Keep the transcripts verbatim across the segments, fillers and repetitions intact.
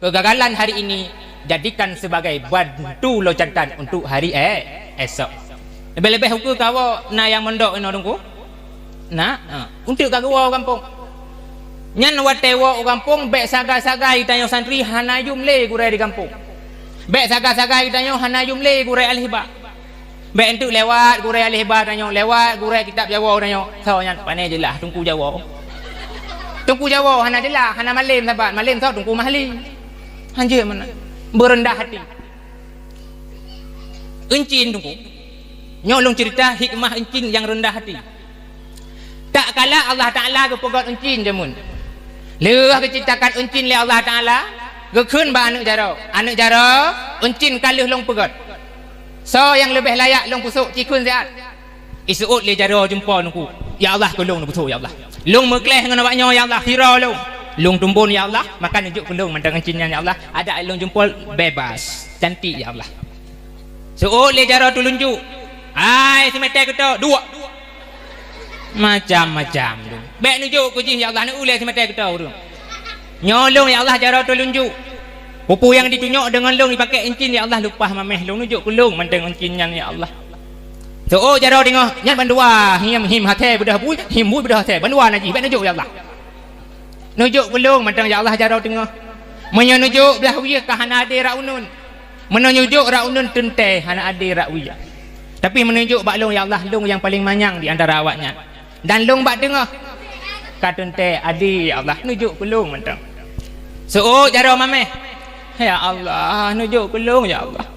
Kegagalan hari ini jadikan sebagai bantu loncatan untuk hari, eh, esok. Leubeh-leubeh ukeue kawoe na nyang mondok inoe Teungku. Na, ha, untuk ka geuwoe u gampông. Nyan watée woe u gampông, bék sagai-sagai tanyoe santri hana yum lé gurée di gampông. Bék sagai-sagai tanyoe hana yum lé gurée alih ba. Bék enteuk lewat gurée alih ba tanyoe, lewat gurée kitab Jawoe tanyoe. Soe nyan, pane jeulaih Teungku Jawoe. Teungku Jawoe hana jeulaih, hana malem sabat, malem soe Teungku Mahli. Hanjeuet meunan. Beureundah hati. Euncin Teungku. Nyoe lôn ceurita hikmah euncin nyang reundah hati. Tak kala Allah Taala geupeugét euncin jameun. Lheueh geuciptakan euncin lé Allah Taala, geukheun bak aneuëk jaroe, "Aneuëk jaroe, euncin ka lheueh lôn peugét. Soe nyang leubeh layak lôn peusôk, ci kheun siat." Iseuôt lé jaroe jumpo Teungku, "Ya Allah, keu lôn neupeusoe, ya Allah. Lôn meukleh ngon awak nyoe, ya Allah, sidroe lôn. Lôn tumbôn, ya Allah, maka neujok keu lôn mantong euncin nyan, ya Allah. Adak lôn jumpo bebas, cantik, ya Allah." Seuôt lé jaroe tulunjuk, "Hai, simeté keuto, duek." Macam-macam lôn. Bék neujok keu jih, ya Allah, neueu lé simeté keuto ureuëng. Nyoe lôn, ya Allah, jaroe tulunjuk. Peue-peue nyang jitunyok deungon lôn jipaké euncin, ya Allah, leupah mamèh lôn, neujok keu lôn mantong euncin nyan, ya Allah. Seuôt jaroe teungoh, nyan bandua, him, him hasé beudôh bui, him bui beudôh hasé, bandua na jih, bék neujok, ya Allah. Neujok keu lôn mantong, ya Allah, jaroe teungoh. Meunyoe neujok blah wie ka hana adé rak uneuen. Meunyoe neujok rak uneuen teuntée hana adé rak wie. Tapi meunyoe neujok bak lôn, ya Allah, lôn nyang paleng manyang di antara awaknyan. Dan lôn bak teungoh ka teuntée adé, ya Allah, neujok keu lôn mantong. Seuôt jaroe mamèh. Ya Allah, neujok keu lôn, ya Allah.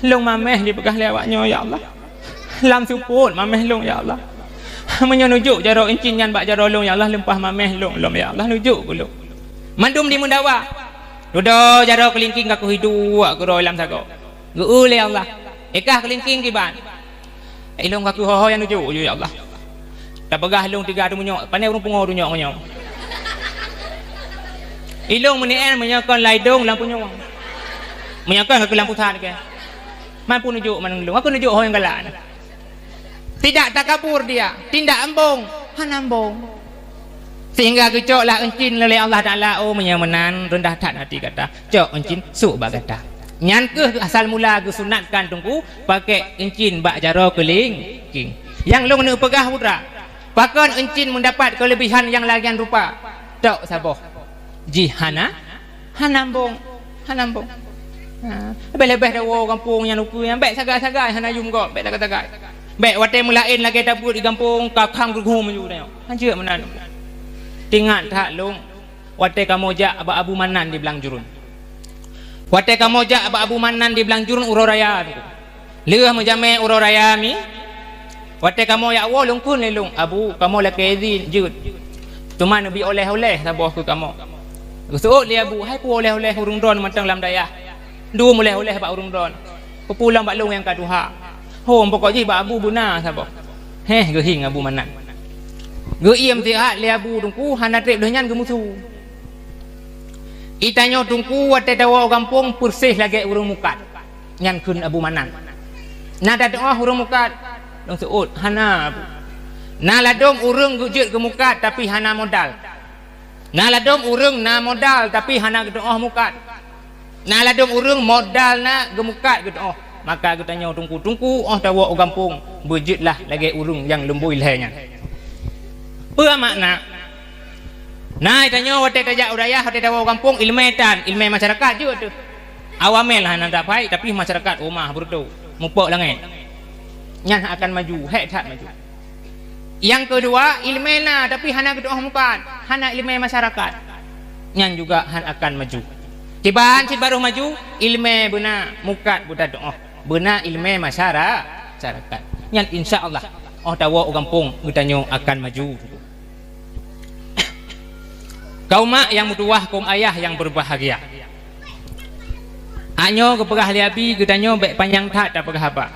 Lôn mamèh jipeugah lé awaknyoe, ya Allah. Lam seupôt mamèh lôn, ya Allah. Meunyoe neujok jaroe euncin nyan bak jaroe lôn, ya Allah, leupah mamèh lôn, lom, ya Allah, neujok keu lôn. Mandum jimeudawa. Dudoe jaroe keulingking ka kuhiduek keudroe lam sagoe. Geu-eu lé Allah, "Eh kah keulingking kiban?" "Ilôn ka keuh ho-ho nyang neujok, ya Allah. Tapeugah ilôn tiga teumunyok, pane ureuëng pungo tunyok ngon nyoe. Ilôn meunién meunyoe kon laidong lam punyueng. Meunyoe kon ka keuh lam pusat keuh. Mampu neujok manang ilôn, aku neujok ho nyang galak." Tidak takabur dia, tindak embong, hana embong. Sehingga geucok lah euncin lé Allah Taala, "Oh, meunyoe meunan, reundah that hati gata. Cok euncin, sôk bak gata." Nyan keuh asal mula geusunatkan Teungku paké euncin bak jaroe keulingking. Nyang lôn neuk peugah putra, pakon euncin meudapat keuleubihan nyang lagée nyan rupa? Tok saboh. Jih hana, hana embong, hana embong. Ha, leubeh-leubeh dawoe gampông nyan ukeue nyan, bék sagai-sagai hana yum gob, bék sagai-sagai. Bék watée meulaén lagée tabeuet di gampông, ka khang geughom aju tanyoe. Hanjeuet meunan. Teuingat that lôn, watée kamoe jak bak Abu Manan di Blang Jurun. Watée kamoe jak bak Abu Manan di Blang Jurun uroe raya tu. Lheueh meujamé uroe raya mi, watée kamoe jak woe lôn kheun lé lôn, "Abu, kamoe lakée idhin jeuet. Teuma neubi oleh-oleh saboh keu kamoe." Geuseuôt lé Abu, "Hai peue oleh-oleh ureuëng droe mantong lam dayah? Dum oleh-oleh bak ureuëng droe. Peue-peue lom bak lôn nyang ka tuha." Hom pokok jih bak Abu beuna saboh. Héh, geuhieng Abu Manan. Geuiem sihat lé Abu Teungku, hana treb lheueh nyan geumusu. Geutanyoe Teungku watée tawoe u gampông peureséh lagée ureuëng mukat. Nyan kheun Abu Manan. "Na tatuoh ureuëng mukat?" Lôn seuôt, "Hana, Abu." "Na ladôm ureuëng geujeuet geumukat tapi hana modal. Na ladôm ureuëng na modal tapi hana geutuoh mukat. Na ladôm ureuëng modal na geumukat geutuoh. Maka geutanyoe Teungku, Teungku óh tawoe u gampông, beujeuetlah lagée ureuëng nyang lumbôi lhée nyan." Peue makna? Na tanyoe watée tajak u dayah, watée tawoe u gampông, iéleumé tan, iéleumé masyarakat jeuet teuh. Awamel hana tapai, tapi masyarakat umah beureutoh, mupok langét. Nyan akan maju, hék that maju. Nyang keudua, iéleumé na, tapi hana geutuoh mukat, hana iéleumé masyarakat. Nyan juga hana akan maju. Kiban cit barôh maju, iéleumé beuna, mukat beutatuoh, beuna iéleumé masyara-, masyarakat. Nyan insya Allah, óh tawoe u gampông geutanyoe akan maju. Kaum mak nyang meutuwah, kaum ayah nyang beubahgia. Nyoe geupeugah lé Abi, geutanyoe bék panyang that tapeugah haba.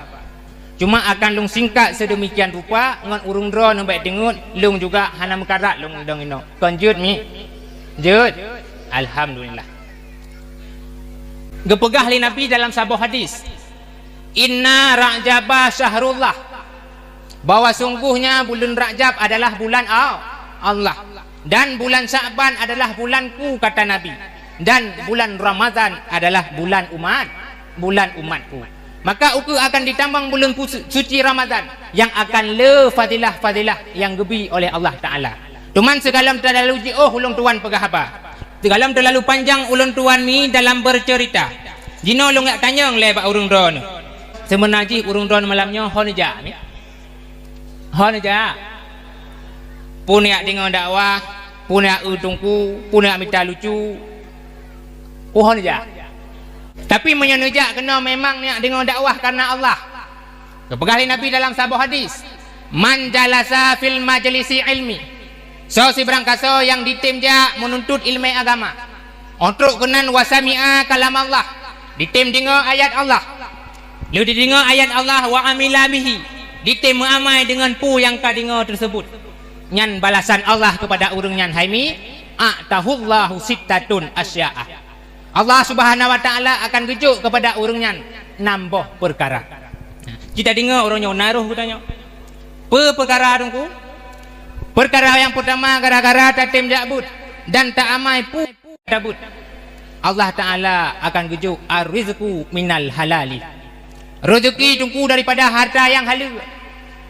Cuma akan lôn singkat seudeumikian rupa, ngon ureuëng droeneuh bék deungon, lôn juga hana meukarat lôn dong inoe. Kon jeuet mi? Jeuet? Alhamdulillah. Geupeugah lé Nabi dalam saboh hadis, "Inna Rajaba syahrullah," bahwa sungguhnya buleuen Rajab adalah bulan Al-, Allah, dan bulan Sya'ban adalah bulanku, kata Nabi. Dan bulan Ramadhan adalah bulan umat, bulan umatku. Maka ukeue akan ditamong buleuen pusu-, suci Ramadhan nyang akan le fadilah-fadilah nyang geubi oleh Allah Taala. Teuma sigohlom teulalu jiôh ulôn tuan peugah haba. Sigohlom teulalu panjang ulôn tuan mi dalam beuceurita. Jinoe lôn jak tanyong lé bak ureuëng droeneuh. Seubeuna jih ureuëng droeneuh malam nyoe hon jak mi. Hon jak. Pun jak deungoe dakwah, pun jak eu teungku, pun jak mita lucu. Pun hon jak. Tapi meunyoe neujak keunoe memang jak deungoe dakwah kareuna Allah. Geupeugah lé Nabi dalam saboh hadis, "Man jalasa fil majlisi ilmi." Soe sibarang kasoe nyang ditem jak meununtut iéleumé agama. Óh trok keunan wa sami'a kalam Allah, ditem deungoe ayat Allah. Lheueh dideungoe ayat Allah wa amila bihi, ditem meuamai deungon peue nyang ka deungoe teuseubut. Nyan balasan Allah keupada ureuëng nyan hai mi, a'tahullahu sittatun asya'a. Allah Subhanahu wa Taala akan geujok keupada ureuëng nyan nam boh peukara. Cit tadeungoe uroe nyoe na roh geutanyoe. Peue peukara teungku? Peukara nyang peutama gara-gara tatem jak beuet dan taamai peue tabeuet. Allah Taala akan geujok ar-rizqu minal halali. Reuzeki teungku daripada harta nyang haleue.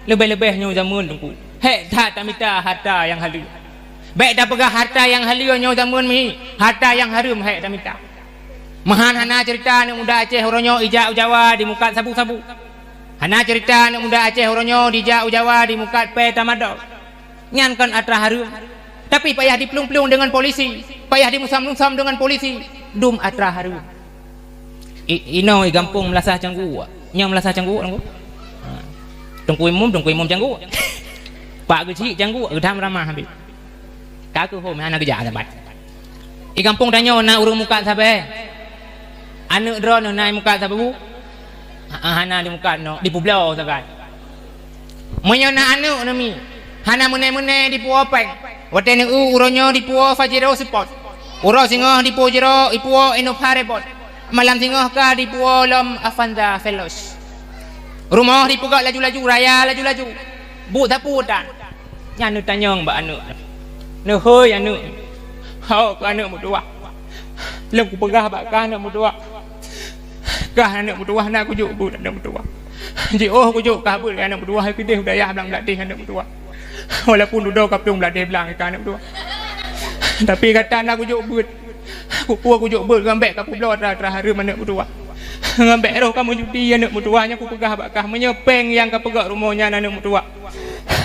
Leubeh-leubeh nyoe jameun teungku. Hék that tamita harta nyang haleue. Bék tapeugah harta nyang haleue nyoe jameun mi, harta nyang hareuem hék tamita. Meuhan hana ceurita aneuëk muda Aceh uroe nyoe ijak u Jawa dimukat sabu-sabu. Hana ceurita aneuëk muda Aceh uroe nyoe dijak u Jawa dimukat pé tramadol. Nyan kon atra hareuem. Tapi payah diplueng-plueng deungon polisi, payah dimusam-musam deungon polisi, dum atra hareuem. I-, inoe i gampông meulasah cangguek, nyoe meulasah cangguek, Teungku. Ha. Teungku Imum, Teungku Imum cangguek. Pak Geuchik cangguek, geutam ramah habéh. Ka keuh hom hana geujak sabat. I gampông tanyoe na ureuëng mukat sabe. Aneuëk droeneuh na mukat sabe bu? Ha, hana dimukat, no, dipeubloe sagai. Meunyoe na aneuëk neumi, hana meuné-meuné dipuwoe péng. Watée neu-eu uroe nyoe dipuwoe Pajero Sport. Uroe singoh dipuwoe jero, dipuwoe Innova Revolt. Malam singoh ka dipuwoe lom Avanza Veloz. Rumoh dipeugöt laju-laju, raya laju-laju. Buet sapeue tan. Nyan neutanyong bak aneuëk. Neuhôi aneuëk. Hao keu aneuëk meutuwah. Lôn kupeugah bak kah aneuëk meutuwah. Kah aneuëk meutuwah na kujok beuet aneuëk meutuwah. Jiôh kujok kah beuet aneuëk meutuwah, keudeh u dayah blang blatéh aneuëk meutuwah. Walaupun dudoe ka plueng blatéh blang kah aneuëk meutuwah. Tapi gata na kujok beuet. Kupeue kujok beuet ngon bék kapeubloe atra-atra hareuem aneuëk meutuwah. Ngon bék roh kameujudi aneuëk meutuwah, nyan kupeugah bak kah, meunyoe péng nyang kapeugöt rumoh nyan aneuëk meutuwah.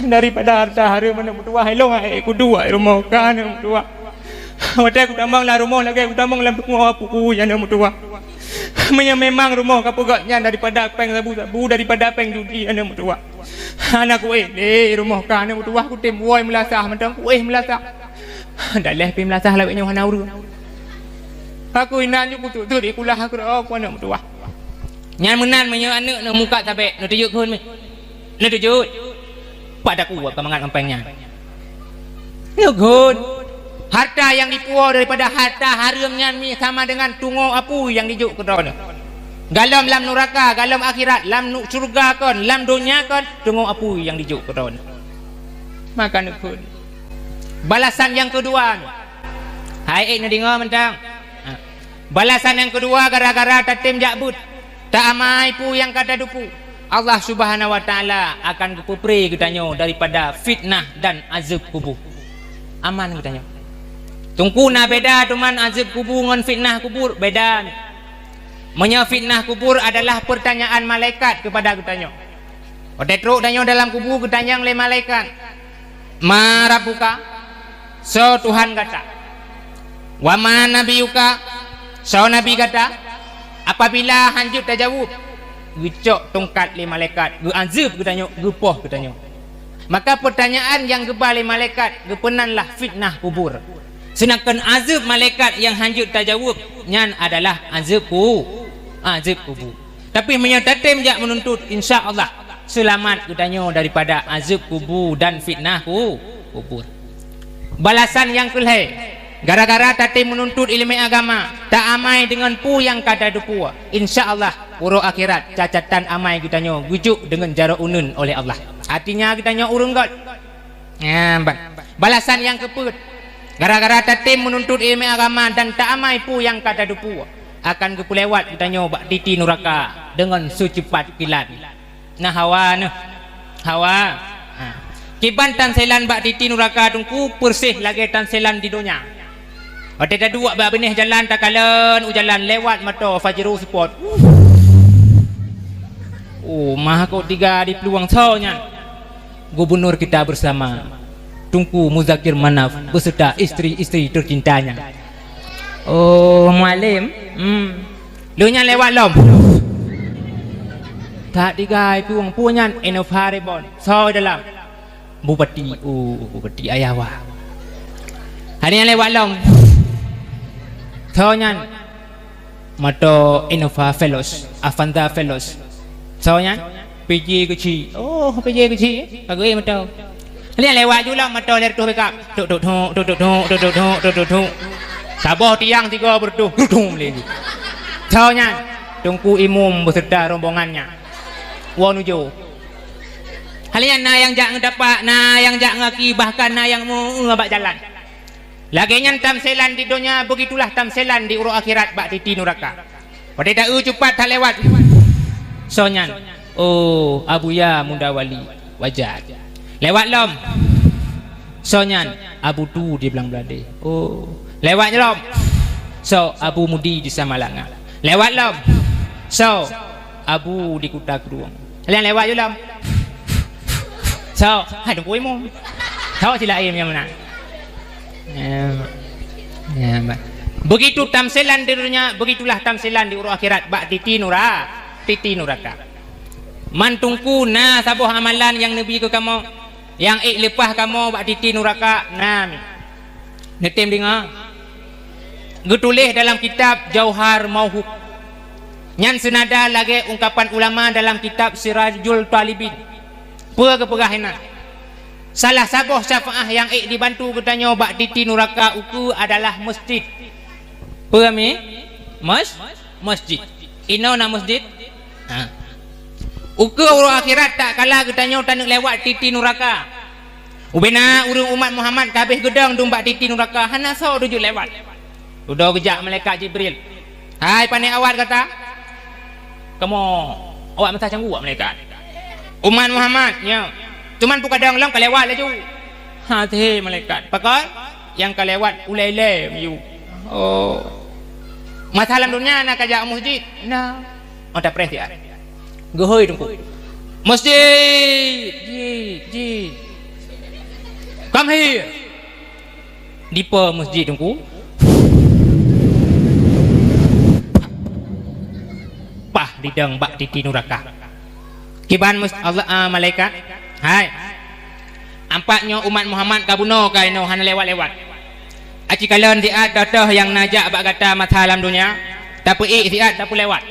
Daripada harta hareuem aneuëk meutuwah, ilong aé kuduek rumoh kah aneuëk meutuwah. Watée kutamong lam rumoh lagée kutamong lam tukoe puku aneuëk meutuwah. Meunyoe memang rumoh kapeugöt nyan daripada péng sabu-sabu, daripada péng judi aneuëk meutuwah. Hana kuéh lé rumoh kah aneuëk meutuwah, kutem woe meulasah mantong kuéh meulasah. Daleh pih meulasah lawét nyoe hana ureuëng. Aku inan nyoe kutuk-tuk di kulah aku, aku aneuëk meutuwah. Nyan meunan meunyoe aneuëk neuh mukat sabe, neutujuk kheun meuh. Neutujuk. Pada kuat ka mangat ngon péng nyan. Neughon. Harta nyang dipuwoe daripada harta hareuem nyan mi sama dengan tungoe apui nyang dijok keu droeneuh. Galom lam nuraka, galom akhirat, lam nu-, syeuruga kon, lam donya kon, tungoe apui nyang dijok keu droeneuh. Maka neughon. Balasan nyang keudua. Hai ék neudeungoe mantong. Ha. Balasan nyang keudua gara-gara tatem jak beuet. Taamai peue nyang ka tateupeue, Allah Subhanahu wa Taala akan geupeupre geutanyoe daripada fitnah dan azeueb kubu. Aman geutanyoe. Teungku na beda teuma azeueb kubu ngon fitnah kubur, beda. Meunyoe fitnah kubur adalah peurtanyaan malaikat keupada geutanyoe. Watée trok tanyoe dalam kubu geutanyong lé malaikat, "Ma rabbuka?" Soe Tuhan gata? "Wa ma nabiyuka?" Soe nabi gata? Apabila hanjeuet tajaweueb, geucok tongkat lé malaikat, geuazeueb geutanyoe, geupoh geutanyoe. Maka peurtanyaan nyang geuba lé malaikat geupeunanlah fitnah kubur. Seudangkan azeueb malaikat nyang hanjeuet tajaweueb nyan adalah azeueb ku-, azeueb kubu. Tapi meunyoe tatem jak meununtut, insya Allah seulamat geutanyoe daripada azeueb kubu dan fitnah ku-, kubur. Balasan nyang keulhée, gara-gara tatem meununtut iéleumé agama, taamai deungon peue nyang ka tateupeue, insya Allah uroe akhirat cacatan amai geutanyoe geujok deungon jaroe uneuen oleh Allah. Artinya geutanyoe ureuëng göt. Nyan ban. Balasan nyang keupeuet. Gara-gara tatem meununtut ileumèe agama dan taamai peue nyang ka tateupeue, akan geupeulewat geutanyoe bak titi nuraka deungon seuceupat kilat. Na hawa neuh. Hawa. Ha. Kiban tamsèlan bak titi nuraka Teungku, peureuseh lagèe tamsèlan di donya. Watèe taduek bak binéh jalan, takalon u jalan, lewat moto Pajero Sport. Oh, mah kok tiga di peuluwang soe nyan. Gubernur kita bersama, Teungku Muzakir Manaf beserta istri-istri tercintanya. Oh, Mualem. Hmm. Lheueh nyan lewat lom. That tiga di peuluwang, peue nyan, Innova Reborn. Soe dalam? Bupati. Oh, Bupati ayah wah. Hari nyan lewat lom. Soe nyan? Moto Innova Veloz, Avanza Veloz. Soe nyan? P J keuchik. Oh, P J keuchik. Bagus moto. Nyan lewat ju lom moto lhèe reutôh pickup. Tuk, tuk, tuk, tuk, tuk, tuk, tuk, tuk, tuk, tuk. Saboh tiang tiga beureutoh, geudum lé. Soe nyan? Teungku Imum beserta rombongannya. Woe nuju. Hal nyan na nyang jak ngeudapa, na nyang jak ngaki, bahkan na nyang meu-, bak jalan. Lagèe nyan tamsèlan di donya, beugitulah tamsèlan di uroe akhirat bak titi nuraka. Watèe ta-eu cupat that lewat. Soe nyan? Oh, Abuya Muda Wali, wajar. Lewat lom. Soe nyan? Abu Tu di Blang Bladé. Oh, lewat lom. Soe? Abu Mudi di Samalanga. Lewat lom. Soe? Abu di Kuta Krueng. Kalian lewat ju lom. Soe? Hai, Teungku Imum. Soe si laén nyang meunan? Ya, ya, ba-, begitu tamsèlan di donya, begitulah tamsèlan di uroe akhirat bak titi nura-, titi nuraka. Man Teungku na saboh amalan nyang neubi keu kamoe, nyang ék leupah kamoe bak titi nuraka, na mi. Neutem deungoe. Geutuléh dalam kitab Jauhar Mauhub. Nyan seunada lagèe ungkapan ulama dalam kitab Sirajul Talibin. Peue geupeugah inan? Salah saboh syafaah nyang ék dibantu geutanyoe bak titi nuraka ukeue adalah masjid. Peue mi? Mas-, masjid. Inoe na masjid? Ha. Ukeue uroe akhirat, tak kala geutanyoe taneuk lewat titi nuraka. Ubena ureueng umat Muhammad ka habéh geudong dum bak titi nuraka, hana soe teujeuet lewat. Dudoe geujak malaikat Jibril. "Hai, pané awak gata?" "Kamoe awak meusa cangguek, malaikat." "Umat Muhammad?" "Nyo." "Cuman peu kadang lom ka lewat laju." "Hase, malaikat." "Pakon?" "Nyang ka lewat ulèe-lèe miyueb." "Oh. Masa lam donya na ka jak masjid?" "Na." "Oh, tapreh siat." Geuhôi Teungku. "Masjid! Jih, jih! Come here!" Dipo masjid Teungku? Pah didong bak titi nuraka. Kiban mus-, Allah, ah, malaikat, "Hai, ampat nyoe umat Muhammad ka bunoe ka inoe hana lewat-lewat. Aci kalon siat toh-toh nyang na jak bak gata masa lam donya, tapeuék siat tapeulewat."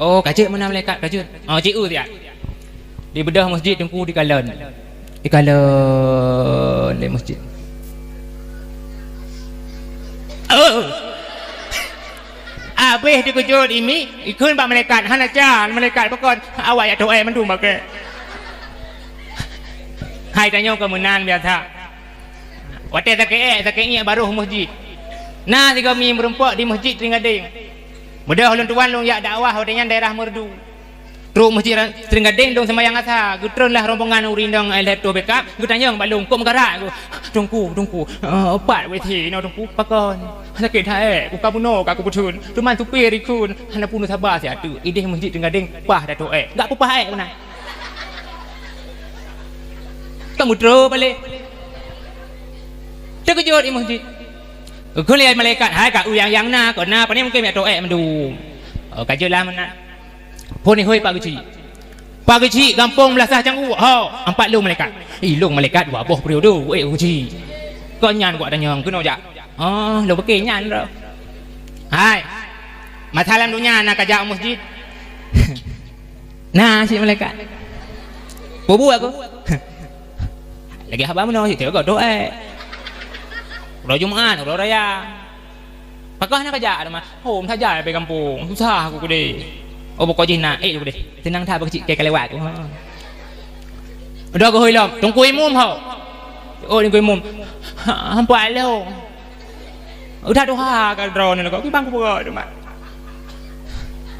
"Oh, ka jeuet meunan malaikat, ka jeuet." Oh, jieu siat. Dibeudôh masjid Teungku, dikalon. Dikalon lé masjid. Oh. Abéh dikeujot imi, ikheun bak malaikat, hana can malaikat, pakon, awak jak toh èk mandum bakée. Hai, tanyoe keu meunan biasa. Watée sakét èk, sakét ngiek baroh masjid. Na sigoe mi meurumpok di masjid Tringgadeng. Beudôh lôn tuan lôn jak dakwah watée nyan daerah Meureudu. Trok masjid Tringgadeng dong seumayang asa, geutreun lah rombongan ureuëng dong lhèe reutôh pickup, geutanyong bak lôn, "Kok meugarak?" Teungku, teungku, eh, pat W C inoe teungku, pakon? Sakét that èk, ku ka bunoe ka kupeutheun. Teuma supir ikheun, hana peunoh saba siat teuk. Idéh masjid Tringgadeng pah datoe èk. Gak peupah èk meunan. Ka meutrô balek. Teukeujot di masjid. Geukheun lé malaikat, "Hai ka uyang nyang na, kon na, pane mungken miet toh èk mandum." Oh, ka jeuet lah meunan. Phon ihôi Pak Geuchik. "Pak Geuchik, gampông Beulasah Canggu." "Ho, ampat lôn malaikat." "Ih, lôn malaikat dua boh periode, weh Geuchik." "Kon nyan geuwat tanyong keunoe jak." "Oh, lôn pike nyan droe." "Hai, masa lam donya na ka jak u masjid?" "Na," cit malaikat. "Peue buet keuh?" "Lagèe haba meunoe cit, teuka toh èk. Uroe Jumat, uroe raya." "Pakon hana ka jak teuma?" "Hom saja leubeh gampông, susah aku keudeh." "Oh, pokok jih na, eh, keudeh. Seunang that bak Geuchik ka lewat." Udah geuhôi lom, Teungku Imum ho. "Oh, Teungku Imum." Ha, hampa lôn. Udah tuha ka droeneuh kok, kiban kupeugah teuma.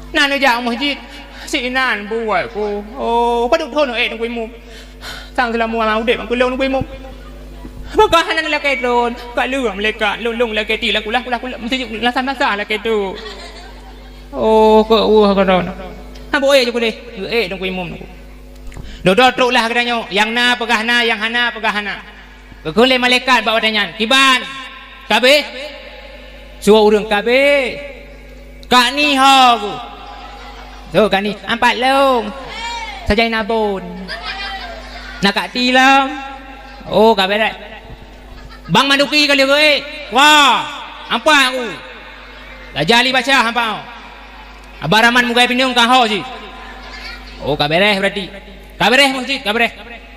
Na neujak meuseujid, sinan buet ku. Oh, padub thon ék Teungku Imum. Sang seulama udép mangkulong Teungku Imum. Maka hana lakée droen, ka lheueh malaikat, lôn-lôn lakée ti lakulah kulah kulah meuseujid lasah-lasah lakée tu. Oh, kok weueh ka droen. Ha, buet ék ju kudeh, ék Teungku Imum. Dudoe troklah geutanyoe, nyang na peugah na, nyang hana peugah hana. Geukheun lé malaikat bak watée nyan, "Kiban? Ka abéh?" Suwah ureuëng, "Ka abéh." "Kak ni ho?" Geuh, "Kak ni." "Ampat lông." "Sajai nabon." "Na kak ti lom?" "Oh, ka béréh." "Bang Maduki ka lheueh geuék?" "Wah, ampat aku." "Lajah li baca ampat." "Abang Rahman mugai pineung ka ho cit." "Oh, ka béréh berarti." "Ka béréh meuseujid, ka béréh."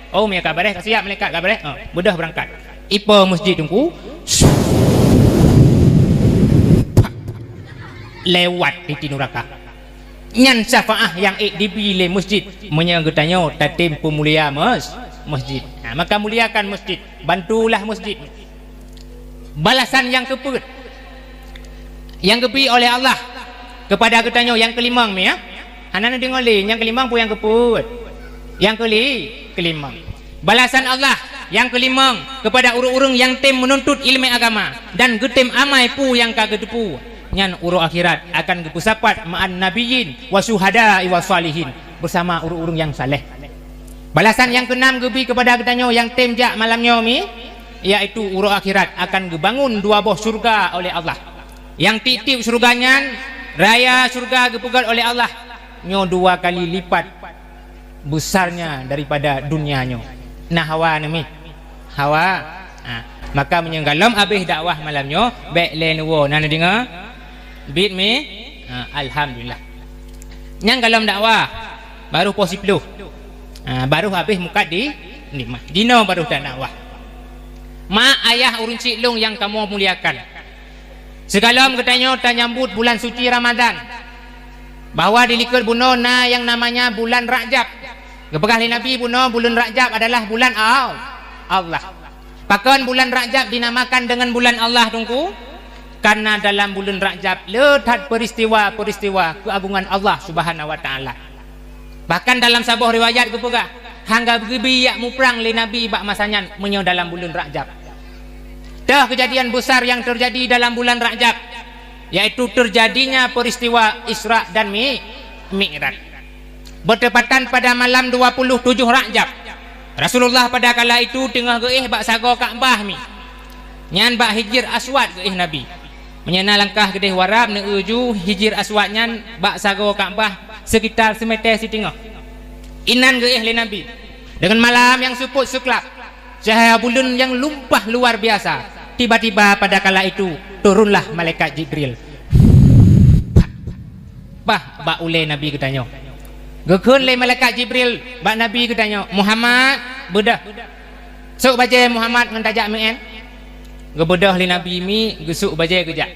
"Oh, meunyo ka béréh, ka siap malaikat, ka béréh." Oh, beudôh beurangkat. Ipo meuseujid Teungku, lewat di nuraka. Nyan syafaah nyang ék dibi lé meuseujid. Meunyo geutanyoe tatem peumulia mes-, meuseujid. Ha, maka muliakan meuseujid, bantulah meuseujid. Balasan nyang keupeuet nyang geubri oleh Allah keupada geutanyoe nyang keulimong, mi, ya? Hana neudeungoe lé, nyang keulimong peue nyang keupeuet? Nyang keuli-, keulimong. Balasan Allah nyang keulimong keupada ureuëng-ureuëng nyang tem meununtut iéleumé agama dan geutem amai peue nyang ka geuteupeue, nyan uroe akhirat akan geupeusapat ma'an nabiyyin wa syuhada'i wa shalihin, beusama ureuëng-ureuëng nyang saleh. Balasan nyang keunam geubri keupada geutanyoe nyang tem jak malam nyoe, mi, yaitu uroe akhirat akan geubangon dua boh syeuruga oleh Allah. Nyang tieb-tieb syeuruga nyan, raya syeuruga geupeugét oleh Allah, nyoe dua kali lipat beusarnya daripada dunia nyoe. Na hawa neuh, mi? Hawa. Ha, maka meunyoe gohlom abéh dakwah malam nyoe, bék lé neuwoe, na neudeungoe? Bit, mi? Ha, alhamdulillah. Nyang gohlom dakwah, baru poh siploh. Ha, baru abéh mukat di, nikmat. Jinoe baru dakwah. Mak ayah ureuëng syik lôn nyang kamoe muliakan. Sigohlom geutanyoe tanyambut bulan suci Ramadan, bahwa di likot bunoe na nyang namanya bulan Rajab. Geupeugah lé Nabi bunoe bulan Rajab adalah bulan Al-, Allah. Pakon bulan Rajab dinamakan deungon bulan Allah, Teungku? Karena dalam bulan Rajab le that peuristiwa-peuristiwa keuagongan Allah Subhanahu wa Taala. Bahkan dalam saboh riwayat geupeugah, hana geubri jak muprang lé Nabi bak masa nyan meunyoe dalam buleuen Rajab. Toh keujadian beusar nyang teujadi dalam bulan Rajab, yaitu teujadinya peuristiwa Isra dan Mi-, Mi'raj. Beutepatan pada malam dua puluh tujoh Rajab, Rasulullah pada kala itu teungoh geuéh bak sagoe Ka'bah, mi. Nyan bak Hijir Aswad geuéh Nabi. Meunyoe na langkah keudeh u Arab, neueu ju Hijir Aswad nyan bak sagoe Ka'bah seukitar seumeté siteungoh. Inan geuéh lé Nabi. Deungon malam nyang seupôt seuklab, cahya buleuen nyang lumpah luar biasa, tiba-tiba pada kala itu turunlah malaikat Jibril. Bah, bak ulée Nabi geutanyoe. Geukheun lé malaikat Jibril bak Nabi geutanyoe, "Muhammad, beudôh. Sôk bajée Muhammad ngon tajak meu'én." Geubeudôh lé Nabi mi, geusôk bajée geujak.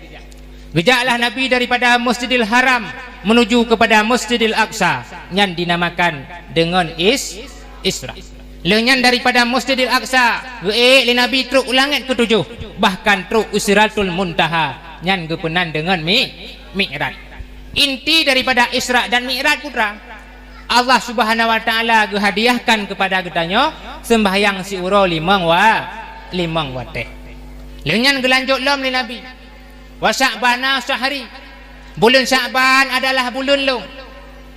Geujaklah Nabi daripada Masjidil Haram menuju kepada Masjidil Aqsa, nyan dinamakan deungon Is-, Isra. Lheueh nyan daripada Masjidil Aqsa, geuék lé Nabi trok u langét keutujoh, bahkan trok u Sidratul Muntaha, nyan geupeunan deungon Mi-, Mi'raj. Inti daripada Isra dan Mi'raj peue treuk, Allah Subhanahu wa Taala geuhadiahkan keupada geutanyoe seumbahyang siuroe limong wa-, limong watée. Lheueh nyan geulanjot lom lé Nabi, "Wa Sya'bana syahri, buleuen Sya'ban adalah buleuen lôn."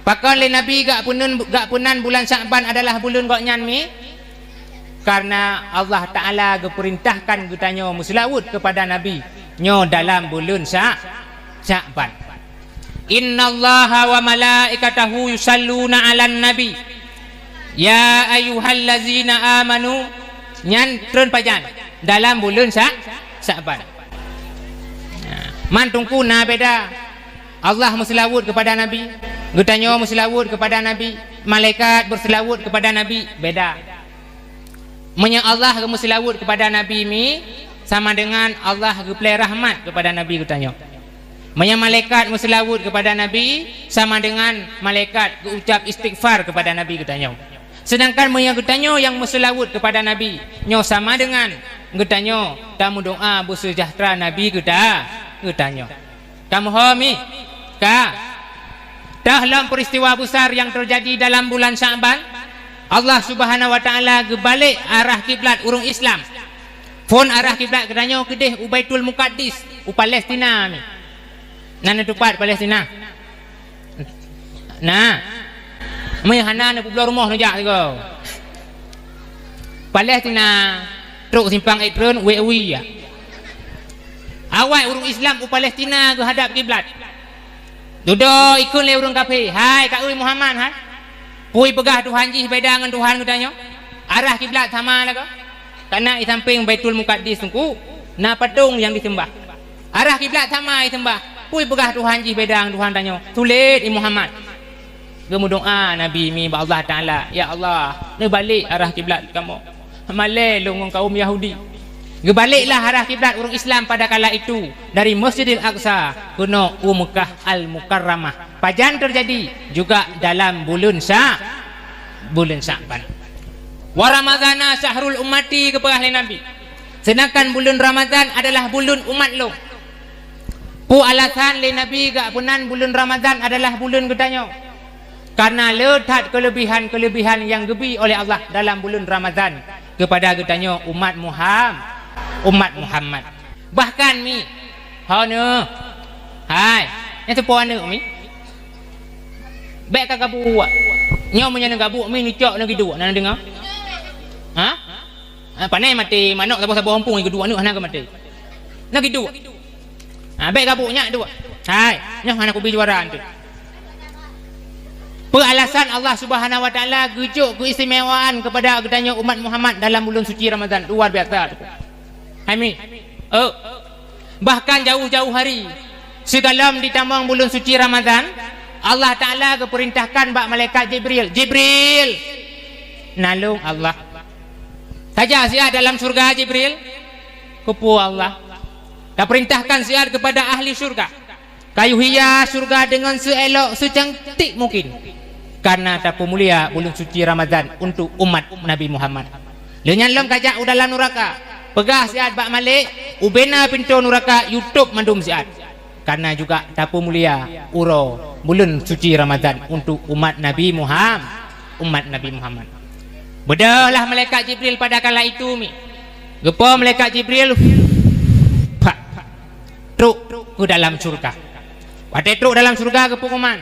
Pakon lé Nabi geupeunan, geupeunan bulan Sya'ban adalah buleuen gobnyan, mi? Karena Allah Taala geupeurintahkan geutanyoe meuseulaweuet keupada Nabi nyoe dalam buleuen Sya-, Sya'ban. "Innallaha wa malaikatahu yusalluna 'alan nabi, ya ayyuhallazina amanu," nyan treun pajan dalam buleuen Sya-, Sya'ban. Nah, man Teungku na beda. Allah meuseulaweuet keupada Nabi, geutanyoe meuseulaweuet keupada Nabi, malaikat beuseulaweuet keupada Nabi, beda. Meunyoe Allah geumeuseulaweuet keupada Nabi mi, sama deungon Allah geuplée rahmat keupada Nabi geutanyoe. Meunyoe malaikat meuseulaweuet keupada Nabi, sama deungon malaikat geuucap istighfar keupada Nabi geutanyoe. Seudangkan meunyoe geutanyoe nyang meuseulaweuet keupada Nabi, nyoe sama deungon Geutanyoe tameudoa beuseujahteura Nabi geuta-, geutanyoe. Kamoe ho mi? Ka. Teuh lom peristiwa besar nyang teujadi dalam bulan Sya'ban, Allah Subhanahu wa Ta'ala geubalek arah kiblat ureuëng Islam. Phon arah kiblat geutanyoe keudeh u Baitul Muqaddis, u Palestina mi. Na neutupat Palestina? Na. Meuhana neupubloe rumoh neujak sigoe. Palestina, trok simpang ék treun, wék wie ya. Awai ureuëng Islam u Palestina geuhadab kiblat. Dudoe ikheun lé ureuëng kafé, "Hai ka ui Muhammad, hai! Peue peugah Tuhan jih beda ngon Tuhan geutanyoe? Arah kiblat sama lagoe. Kana i sampéng Baitul Muqaddis teungku, na patong nyang diseumbah. Arah kiblat sama iseumbah. Peue peugah Tuhan jih beda ngon Tuhan tanyoe? Sulet i Muhammad." Geumeudoa Nabi mi bak Allah Taala, "Ya Allah, neubalek arah kiblat kamoe. Malée lôn ngon kaum Yahudi." Geubaleklah arah kiblat ureuëng Islam pada kala itu dari Masjidil Aqsa keunoe u Meukah Al-Mukarramah. Pajan teujadi? Juga dalam buleuen Sya-, buleuen Sya'ban. "Wa Ramadhana syahrul ummati," geupeugah lé Nabi. Seudangkan buleuen Ramadhan adalah buleuen umat lôn. Peue alasan lé Nabi geupeunan buleuen Ramadhan adalah buleuen geutanyoe? Karena le that keulebihan-keulebihan nyang geubi oleh Allah dalam buleuen Ramadhan keupada geutanyoe umat Muham-, umat Muhammad. Bahkan mi, ho neuh, hai, nyang teupo aneuëk mi, bék ka gabuek. Nyoe meunyoe neugabuek mi, neucok neugiduek, na neudeungoe? Ha? Ha, pane maté manok saboh-saboh ompung, geuduek aneuëk hana geumaté. Neugiduek. Ha, bék gabuek nyak duek. Hai, nyoe hana kubi juara antu. Peue alasan Allah Subhanahu wa Taala geujok keuistimewaan keupada geutanyoe umat Muhammad dalam buleuen suci Ramadhan? Luar biasa. Hai mi. Oh. Bahkan jauh-jauh hari, sigohlom jitamong buleuen suci Ramadhan, Allah Taala geupeurintahkan bak malaikat Jibril, "Jibril, nalong Allah. Tajak siat dalam syurga, Jibril." "Keupeue Allah?" "Tapeurintahkan siat keupada ahli syurga, kayue hias syurga deungon seuelok seucantik mungkin, karena tapeumulia buleuen suci Ramadhan untuk umat Nabi Muhammad. Lheueh nyan lom kajak u dalam nuraka, peugah siat bak malek, ubena pintoe nuraka yue tôb mandum siat, karena juga tapeumulia uroe buleuen suci Ramadhan untuk umat Nabi Muham-, umat Nabi Muhammad." Beudôhlah malaikat Jibril pada kala itu mi. Geupo malaikat Jibril, pak, trok keu dalam syurga. Watée trok dalam syurga geupeukuman,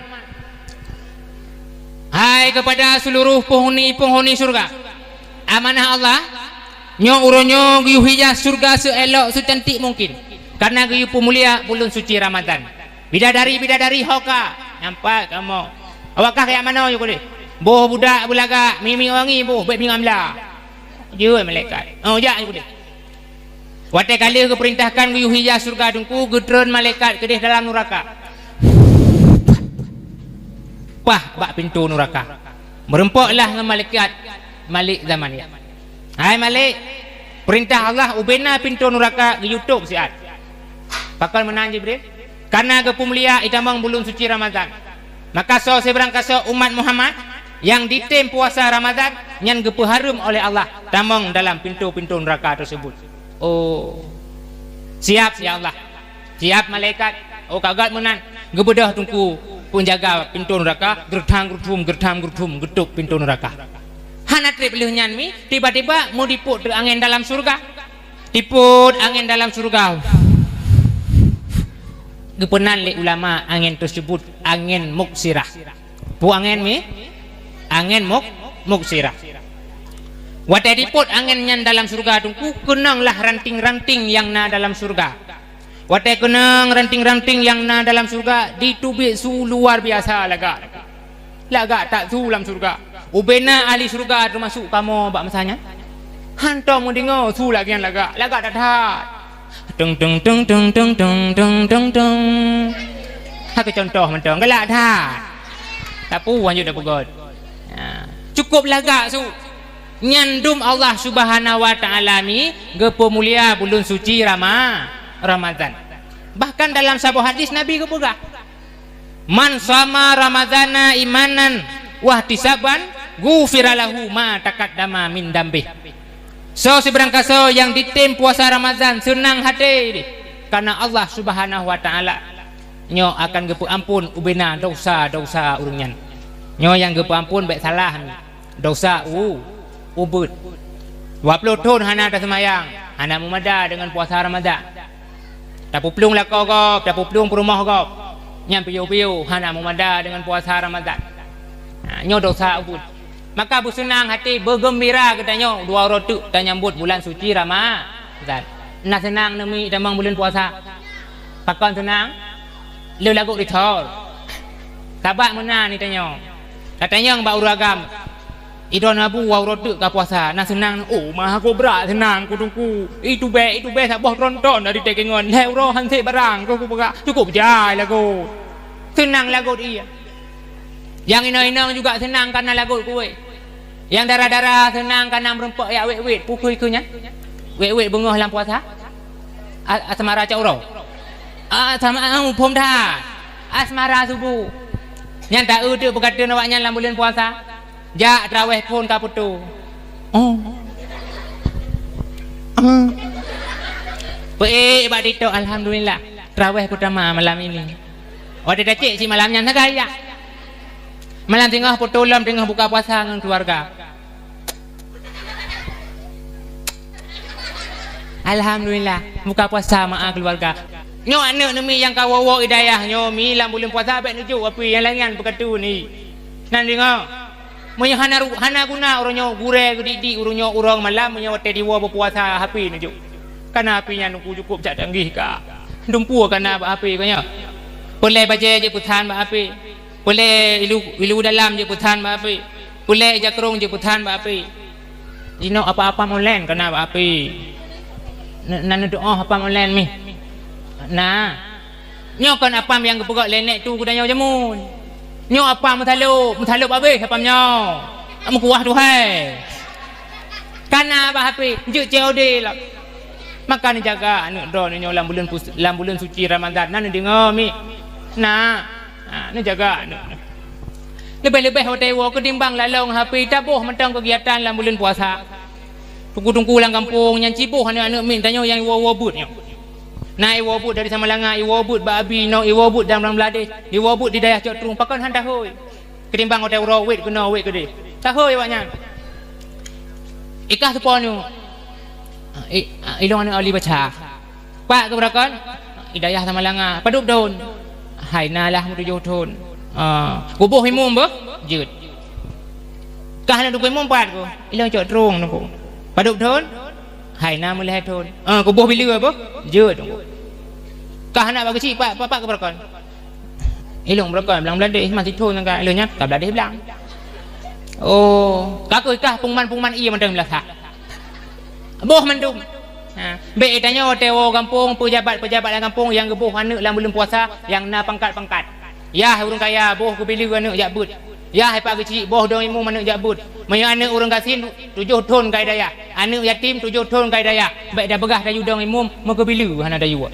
"Hai keupada seuluroh peunghuni-peunghuni syurga, amanah Allah, nyoe uroe nyoe geuyue hias syurga seuelok seucantik mungkin, karena geuyue peumulia buleuen suci Ramadhan. Bidadari-bidadari ho ka, nyan pat kamoe. Awak kah kajak manoe yue keudeh? Boh budak beulagak, mimi wangi boh, bék bingai mla." Jeuet malaikat, "Oh, jak yue keudeh." Watée ka lheueh geupeurintahkan geuyue hias syurga teungku, geutreun malaikat keudeh dalam nuraka. Pah bak pintoe nuraka. Meurumpoklah ngon malaikat Malik Zamania. "Hai Malik, peurintah Allah ubena pintoe nuraka geuyue tôb siat." "Pakon meunan Jibril?" "Karena geupeumulia itamong buleuen suci Ramadhan. Maka soe sibarang kasoe umat Muhammad nyang jitem puasa Ramadhan, nyan geupeuhareuem oleh Allah tamong dalam pintoe-pintoe nuraka teusebut." "Oh, siap ya Allah, siap malaikat." Oh, ka gét meunan, geubeudôh teungku peunjaga pintoe nuraka, geureutham-geureuthum, geureutham-geureuthum, geutôb pintoe nuraka. Hana treb lheueh nyan mi, tiba-tiba meudipot teuk angén dalam syurga. Dipot angén dalam syurga. Geupeunan lé ulama angén teusebut angén muksirah. Peue angén mi? Angén muk-, muksirah. Watée dipot angén nyan dalam syurga teungku, keunong lah ranting-ranting nyang na dalam syurga. Watée keunong ranting-ranting nyang na dalam syurga, jiteubiet su luar biasa lagak. Lagak that su lam syurga. Ubena ahli syurga teumasuk kamoe bak masa nyan. Hantom meudeungoe su lagée nyan lagak, lagak that-that. Teng, teng, teng. Hana keucuntoh mantong, galak that. Tapu hanjeuet tapeugöt. Ya, cukup lagak su. Nyan dum Allah Subhanahu wa Ta'ala mi geupeumulia buleuen suci Rama-, Ramadhan. Bahkan dalam saboh hadis Nabi geupeugah, "Man shama Ramadhana imanan wahtisaban, ghufira lahu ma taqaddama min dambih." Soe sibarang kasoe nyang jitem puasa Ramadhan seunang até jih karna Allah Subhanahu wa Ta'ala, nyoe akan geupeuamphon ubena desya-desya ureuëng nyan. Nyoe nyang geupeuamphon bék salah, desya u-, ubeut. Dua ploh thon hana taseumayang, hana meumada deungon puasa Ramadhan. Tapeuplong lakoe gob, tapeuplong peurumoh gob. Nyan piôh-piôh hana meumada deungon puasa Ramadhan. Ha, nyoe desya ubeut. Maka beuseunang até, beugeumbira geutanyoe, dua uroe teuk tanyambot bulan suci Ramadhan. Na seunang neumi tamong buleuen puasa? Pakon seunang? Lheueh lagot rithol. Sabab meunan tanyoe. Tatanyong bak ureuëng agam, "Idroe Abu, dua uroe teuk ka puasa, na seunang?" "Oh, meuaku brat seunang ku Teungku. Itubée, itubée saboh tronton dari Takengon. Lhée uroe han sép barang ku peugah, cukup jai lagot." Seunang lagot iya. Nyang inong-inong juga seunang kareuna lagot kueh. Nyang dara-dara seunang kareuna meurumpok jak wét-wét. Peue keuh nyan? Wét-wét beungoh lam puasa? A-, asmara cot uroe. Asmara, muphom that. Asmara suboh. Nyan taeu teuk peukateun awaknyan lam buleuen puasa. Jak traweh phon ka putôh. Oh. Ah. Peuék bak TikTok, "Alhamdulillah, traweh peutama malam ini." Watée tacék simalam nyan sagai jak. Malam singoh putôh lom teungoh buka puasa ngon keuluwarga. "Alhamdulillah, buka puasa meu'ah keuluwarga." Nyoe aneuëk neumi nyang ka woe-woe i dayah nyoe, mi lam buleuen puasa bék neujok api nyang laén peukatu ni. Nan deungoe. Meunyoe hana ru-, hana guna uroe nyoe gurée geudik-dik, uroe nyoe uroe malam, meunyoe watée diwoe beupuasa api neujok. Kareuna api nyan Teungku cukôp jak tanggih ka. Dumpeue ka na bak api ka nyoe. Peulée bajée jeuet peusan bak api. Peulée ilu, ilu dalam jeuet peusan bak api. Peulée jakrong jeuet peusan bak api. Jinoe apam-apam online ka na bak api. Na, na neutuoh apam online mi. Na. Nyoe kon apam nyang geupeugah lé nèk tu geutanyoe jameun. Nyoe apam meusalôb, meusalôb habéh apam nyoe. Meukuah tu hai. Ka na bak api, jeuet C O D lom. Maka neujaga aneuëk droeneuh nyoe lam buleuen pus-, lam buleuen suci Ramadhan. Na neudeungoe mi. Na. Ha, neujaga aneuëk. Leubeh-leubeh watée woe keutimbang lalong api taboh mantong keugiatan lam buleuen puasa. Teungku-teungku lam gampông nyan ciboh aneuëk-aneuëk miet tanyoe nyang iwoe-woe beuet nyoe. Na iwoe beuet dari Samalanga, iwoe beuet bak Abi nyoe, iwoe beuet dalam Bangladesh, iwoe beuet di dayah Cot Trueng, pakon han tahoe. Keutimbang watée uroe wét keunoe wét keudeh. Tahoe awaknyan. Ikah seupôt nyoe. I, ilong aneuëk Ali baca. Pat keu beurakon? I dayah Samalanga. Padub thon? Hai na lah meutujoh thon. Ah, kuboh imum beuh? Jeuet. Kah na teungku imum pat keu? Ilong Cot Trueng teungku. Padub thon? Hai na meulhée thon. Ah, kuboh bileue beuh? Jeuet teungku. Kah na bak geuchik pat, pat, pat keu beurakon? Ilong beurakon, blang Bangladesh, masih thon ka ilong nyan, ka Bangladesh blang. Oh, ka keu kah pengumuman-pengumuman ié mantong meulasak. Boh mandum. Ha, bék tanyoe watée woe gampông, peujabat-peujabat lam gampông nyang geuboh aneuëk lam buleuen puasa nyang na pangkat-pangkat. Yah ureuëng kaya boh keubileue aneuëk jak beuet. Yah ipak geuchik boh dong imum aneuëk jak beuet. Meunyoe aneuëk ureuëng gasien tujoh thon ka i dayah, aneuëk yatim tujoh thon ka i dayah, bék tapeugah tayue dong imum meukeubileue hana tayue.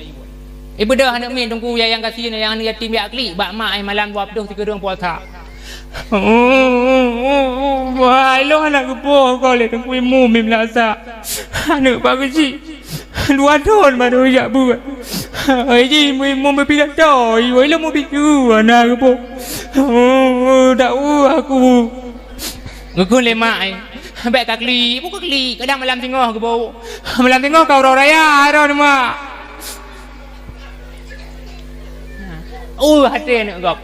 Ibeudôh aneuëk miet teungku nyang gasien nyang aneuëk yatim jak klik bak mak ai malam dua ploh sikeudeueng puasa. Wah, ilong hana geupoh ko lé teungku imum mim lasa. Aneuëk bak geuchik dua thon baru jak beuet. Ai ji imum beupidato, ilong meupitu hana geupoh. Dak aku. Geukheun lé mak ai. Bék ka klik, buka klik. Kadang malam singoh geuboh. Malam singoh ka uroe raya, ron mak. Uh, até aneuëk gob.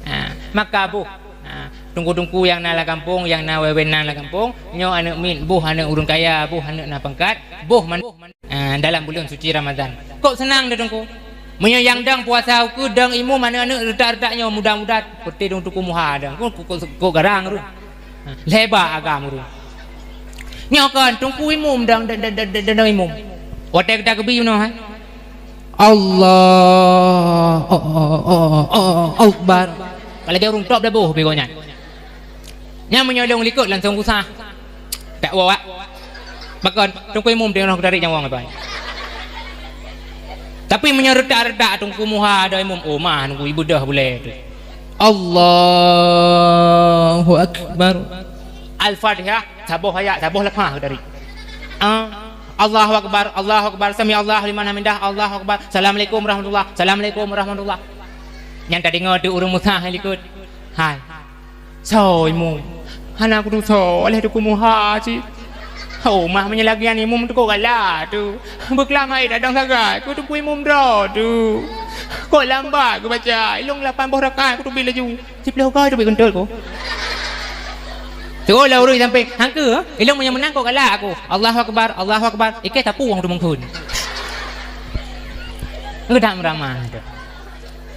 Ha, maka boh. Ha, teungku-teungku nyang na lam gampông, nyang na wewenang lam gampông, nyoe aneuëk miet, boh aneuëk ureuëng kaya, boh aneuëk na pangkat, boh man-, ha, dalam buleuen suci Ramadhan. Kok seunang teuh teungku? Meunyoe nyang dong puasa ukeue dong imum aneuëk-aneuëk reutak-reutak nyoe mudah-mudahan peuté dong teungku muha dong. Kok, kok, kok, kok garang tu. Ha, lhée ba agam ureuëng. Nyoe kon teungku imum dong, dong, dong, dong, dong, dong imum. Watée geuda geubi meunoe hai. Allah, oh, oh, oh, oh, Akbar. Kalau dia ureuëng top dah boh bego nyan. Nyan meunyoe lôn likot langsung usah. Tak wawak. Pakon teungku imum teunoh tarék nyawong apa. Tapi meunyoe reutak-reutak teungku muha ada imum, oh mah teungku ibeudôh bulée tu. Allahu Akbar. Al-Fatihah, saboh ayat, saboh leupah tarék. Ah, Allahu Akbar, Allahu Akbar, sami Allahu liman hamidah, Allahu Akbar, Assalamualaikum warahmatullah, Assalamualaikum warahmatullah. Nyan tadeungoe teuk ureuëng Musa hai likot. Hai. Soe imum? Hana kudeungoe soe, lheueh teukumuh ha cit. Oh, mah meunyoe lagée nyan imum teuka galak tu. Beuklam hai dadang sagai, keu teupeu imum droe tu. Kok lambat geubaca, ilong lapan boh rakaat kuteubiet laju. Siploh goe teubiet keuntut ku. Terus lah ureuëng sampai, hangke, ilong meunyoe meunan kok galak aku. Allahu Akbar, Allahu Akbar. Iké tapu wong tu mungkun. Geudak meuramah tu.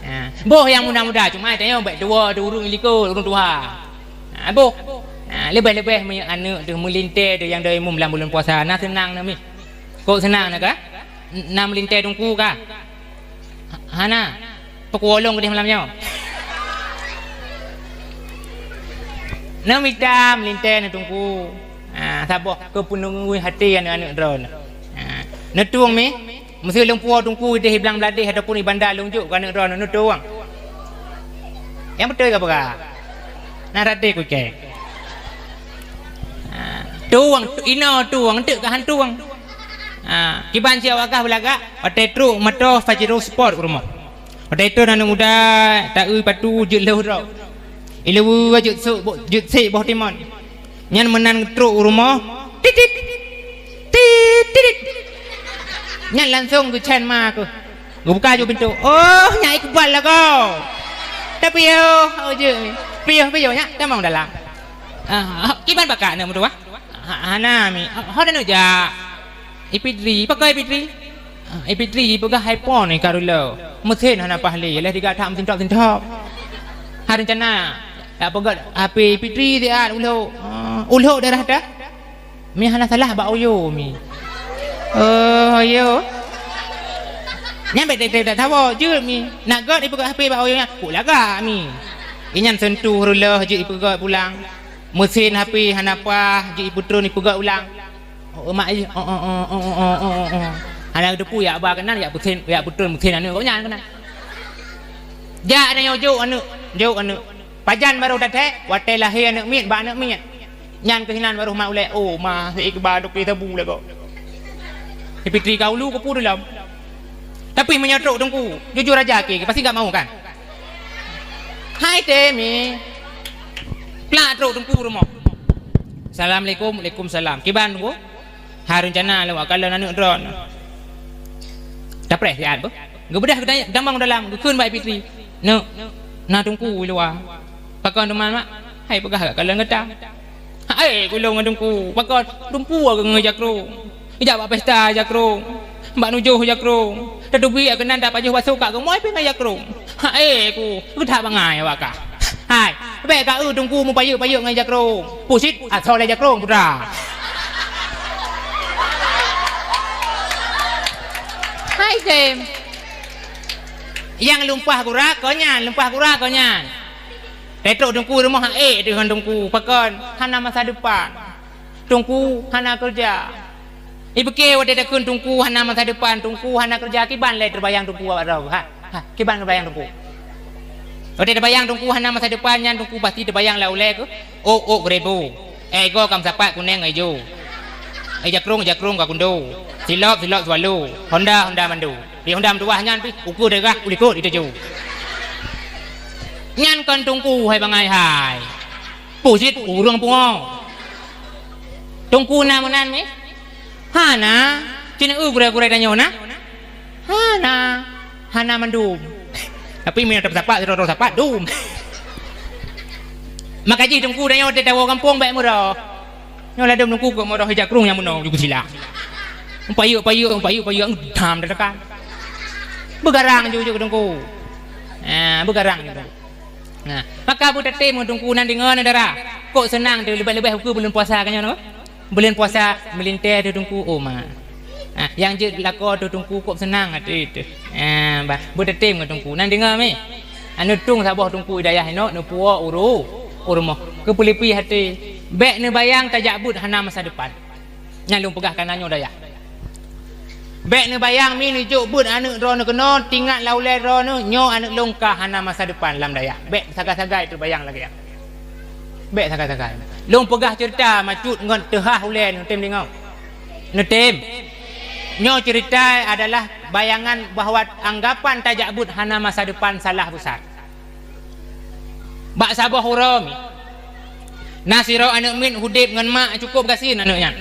Ha, boh nyang muda-muda, cuma tanyoe bèk tuwoe, ureuëng likot, ureuëng tuha. Ha, boh. Ha, leubeh-leubeh meu-, aneuëk teuh meulintèe teuh nyang doi imum lam buleuen puasa, na seunang na mi. Kok seunang na ka? Na meulintèe teungku ka? Hana. Peukuolong keudeh malam nyoe. Na mita meulintèe na teungku. Ha, saboh keupeunungui hati aneuëk-aneuëk droeneuh. Ha, neutueng mi. Meusé lôn puwoe teungku ideh i Blang Bladeh ataupun i Banda lôn jok keu aneuëk droeneuh, neutueng. Nyang beutôi ka peugah. Na raté kucéng. Ha, tueng, inoe tueng, teuk ka han tueng. Ha, kiban siat wakah beulagak, watèe trok moto Pajero Sport u rumoh. Watèe trok aneuëk muda, taeu patu jeuet lheueh droe. Ileue jeuet sôk bo-, jeuet sék boh timon. Nyan meunan trok u rumoh, titit, titit. Nyan langsong geucen ma keuh. Geubuka ju pintoe. "Oh, nyak Iqbal lagoe." Tapi, "Oh, oh, jeuet mi. Piôh, piôh, nyak, tamong dalam." Ah, kiban baka na meutuah? Ha, hana mi. Ho dan jak. I Fitri, pakon I Fitri? Ah, I Fitri peugah hai phon ni ka rula. Meusén hana paih lé, lheueh diga that meusintop-sintop. Ha reuncana. Tak peugah H P I Fitri siat ulhok. Ah, ulhok darah dah. Mi hana salah bak Oyo mi. Oh, Oyo. Nyan bèk teutab-teutab saboh, jeuet mi. Nak gèt ipeugah H P bak Oyo nyan, kok lagak mi. Inyan sentuh reuloh jeuet ipeugèt pulang. Meusén H P hana paih, jeuet ipeutron ipeugèt ulang. Oh, mak ih, oh, oh. Hana teupeu jak ba keunan, jak peusen, jak peutron meusén aneuk gobnyan keunan. Jak nyoe jok aneuk, jok aneuk. Pajan barô tathèe, watèe lahé aneuk miet bak aneuk miet. Nyan keuh inan barô mat ulèe, "Oh, ma, si Iqbal toke sabu lagoe." Si Fitri ka ulu keupeue lom. Tapi meunyoe trok teungku, jujur aja keu, pasti gak mau kan? Hai Temi. Plak trok teungku rumoh. "Assalamualaikum." "Waalaikumsalam." "Kiban teungku?" "Hai reuncana lôn kalon aneuk droeneuh." Tapreh siat beuh. Geubeudôh geutamong dalam, geukheun bak Fitri. "Neuk, na teungku i luwa." "Pakon teuma mak?" "Hai peugah gak kalon gata." "Hai, kulôn ngon teungku, pakon teungku ngon jakrong. Ijak bak pesta jakrong, bak nujoh jakrong. Tateubiet keunan tapajoh baso ka geumoe pih ngon jakrong. Hai ku, geutak bangai awak kah. Hai, bèk ka eu teungku mupayeuek-payeuek ngon jakrong. Pusit asoe lé jakrong putra." Hai Jem. Nyang lumpah gura keu nyan, lumpah gura keu nyan. Tetrok teungku rumoh ék teuh ngon teungku, pakon hana masa depan. Teungku hana keureuja. Ipiké watèe takheun teungku hana masa depan, teungku hana keureuja, kiban lé teubayang teungku awak droe. Ha, ha, kiban teubayang teungku. Watèe teubayang teungku hana masa depan nyan, teungku pasti teubayang lam ulèe keuh. Ôk, ôk geureubo. Éh, igoe ka meusapat kunéng ngon ijo. Éh, jakrong, jakrong ka kundo. Silop, silop swallow. Honda, Honda mando. Di Honda meutuwah nyan pih, ukeue daerah u likot jiteuju. Nyan kon teungku hai bangai hai. Pusit ureueng pungo. Teungku na meunan mi? Hana. Cit na eu gurèe-gurèe tanyoe na? Hana. Hana mandum. Tapi meunyoe tapeusapat, sidroe-droe sapat, dum. Maka jih teungku tanyoe teuh tawoe gampông bèk meuroh. Nyoe ladôm teungku keu meuroh ija krung nyang meunoe ju geusilak. Payeuek-payeuek, payeuek-payeuek, tham teuka. Beugarang ju, ju teungku. Ha, beugarang ju teungku. Nah, maka beutatem ngon teungku nan deungoe na dara. Kok seunang teuh leubeh-leubeh ukeue buleuen puasa ka nyoe, buleuen puasa meulintèe teuh teungku, oh ma. Nah, nyang jeuet lakoe teuh teungku kok seunang até teuh. Nah, bah, beutatem ngon teungku. Nan deungoe mé. Neutueng saboh teungku i dayah inoe neupuwoe uru, u rumoh. Keu peulipi até. Bèk neubayang tajak beuet hana masa depan. Nyan lôn peugah kana nyoe dayah. Bèk neubayang mi neujok beuet aneuk droeneuh keunoe, tingat lam ulèe droeneuh, nyoe aneuk lôn ka hana masa depan lam dayah. Bèk sagai-sagai teubayang lagèe nyan. Bèk sagai-sagai. Lôn peugah ceurita macut ngon teuhah ulèe neuh, tem deungoe. Neutem. Nyoe ceurita adalah bayangan bahwa anggapan tajak beuet hana masa depan salah besar. Bak saboh uroe mi, na sidroe aneuk miet udeb ngon mak, cukup gasien aneuk nyan.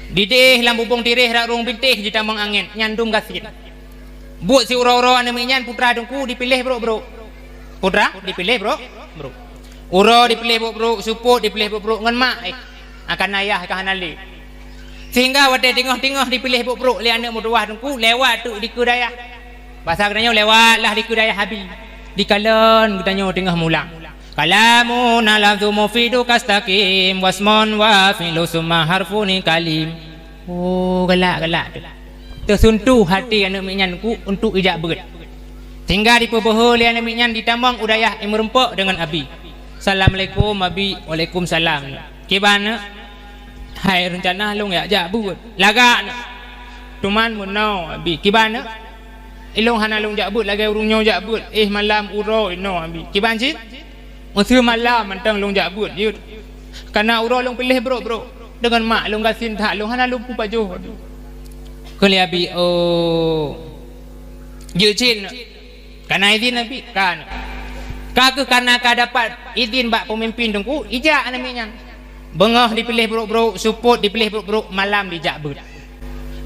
Dideh lam bubông tireh rot rueng bintéh jitamong angén, nyan dum gasien. Buet siuroe-uroe aneuk miet nyan putra teungku dipiléh brok-brok. Putra dipiléh brok-brok. Uroe dipiléh brok-brok, seupôt dipiléh brok-brok ngon mak, eh, akan ayah ka hana lé. Sehingga watée teungoh-teungoh dipiléh brok-brok lé aneuk meutuwah teungku, lewat teuk dikeue dayah. Basa geutanyoe lewatlah dikeue dayah Abi. Dikalon geutanyoe teungoh mulang. Kalamuna lafzu mufidu kastaqim, wasmun wa fi'lu summa harfuni kalim. Oh, galak-galak tu. Teusuntoh hati aneuk miet nyan ku untuk ijak beuet. Sehingga dipeubeuhe lé aneuk miet nyan ditamong u dayah, eh, meureumpok deungon Abi. "Assalamualaikum, Abi." "Waalaikumsalam." "Kiban, neuk?" "Hai, reuncana lôn jak, jak beuet." "Lagak, neuk." "Teuma meunoe, Abi." "Kiban, neuk?" "Ilôn hana lôn jak beuet lagée ureuëng nyoe jak beuet. Eh, malam uroe inoe, Abi." "Kiban cit?" "Meuseu malam mantong lôn jak beuet jeuet. Kana uroe lôn piléh brok-brok. Deungon mak lôn gasien that, lôn hana lôn peupajoh." Kheun lé Abi, "Oh, jeuet cit, neuk?" "Kana idhin, Abi?" "Ka, neuk." Ka kheueh kana ka dapat idhin bak peumimpin teungku, ijak aneuk miet nyan. Beungoh dipiléh brok-brok, seupôt dipiléh brok-brok, malam dijak beuet.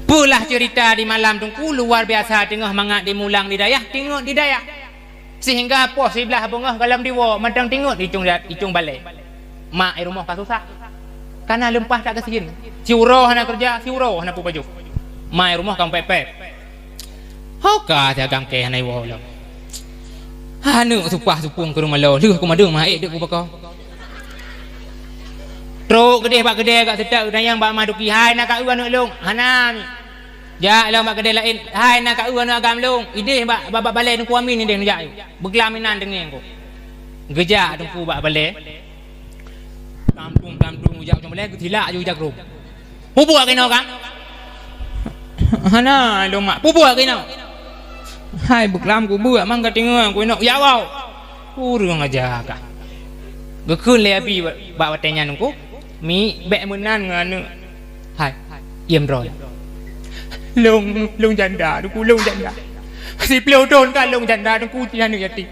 Peulah ceurita di malam teungku luar biasa, teungoh mangat dimulang di dayah, teungoh di dayah. Sehingga poh siblaih beungoh gohlom diwoe, mantong teungoh di ujong, di ujong balée. Mak i rumoh ka susah. Kana leumpah that gasien. Siuroe hana keureuja, siuroe hana peupajoh. Mak i rumoh ka meupép-pép. Ho ka si agam kée hana iwoe lom. Aneuk supah supung keu rumoh lo, lheueh kumadeueng maék deuk kubako. Trok keudeh bak keudè gak seutek, geutanyong bak ma duki, "Hai, na ka eu aneuk lôn?" "Hana, Mi." "Jak lom bak keudè laén." "Hai, na ka eu aneuk agam lôn?" "Ideh bak, bak, bak balée Teungku Amin ideh neujak." Beuglam inan deungoe ko. Geujak Teungku bak balée. Tampung-tampung ujak cong balée, geutilak aju ujak rum. "Pubuet keunoe, Kang?" "Hana, lôn mak." "Pubuet keunoe." "Hai, beuklam kubuet, mang ka teungoh keunoe." "Ya Allah, ureuëng aja kah." Geukheun lé Abi bak watée nyan Teungku, "Mi, bék meunan ngon aneuk." "Hai, iem droe." "Lôn, lôn janda, Teungku, lôn janda. Siplôh thon ka lôn janda, Teungku, cit aneuk yatim.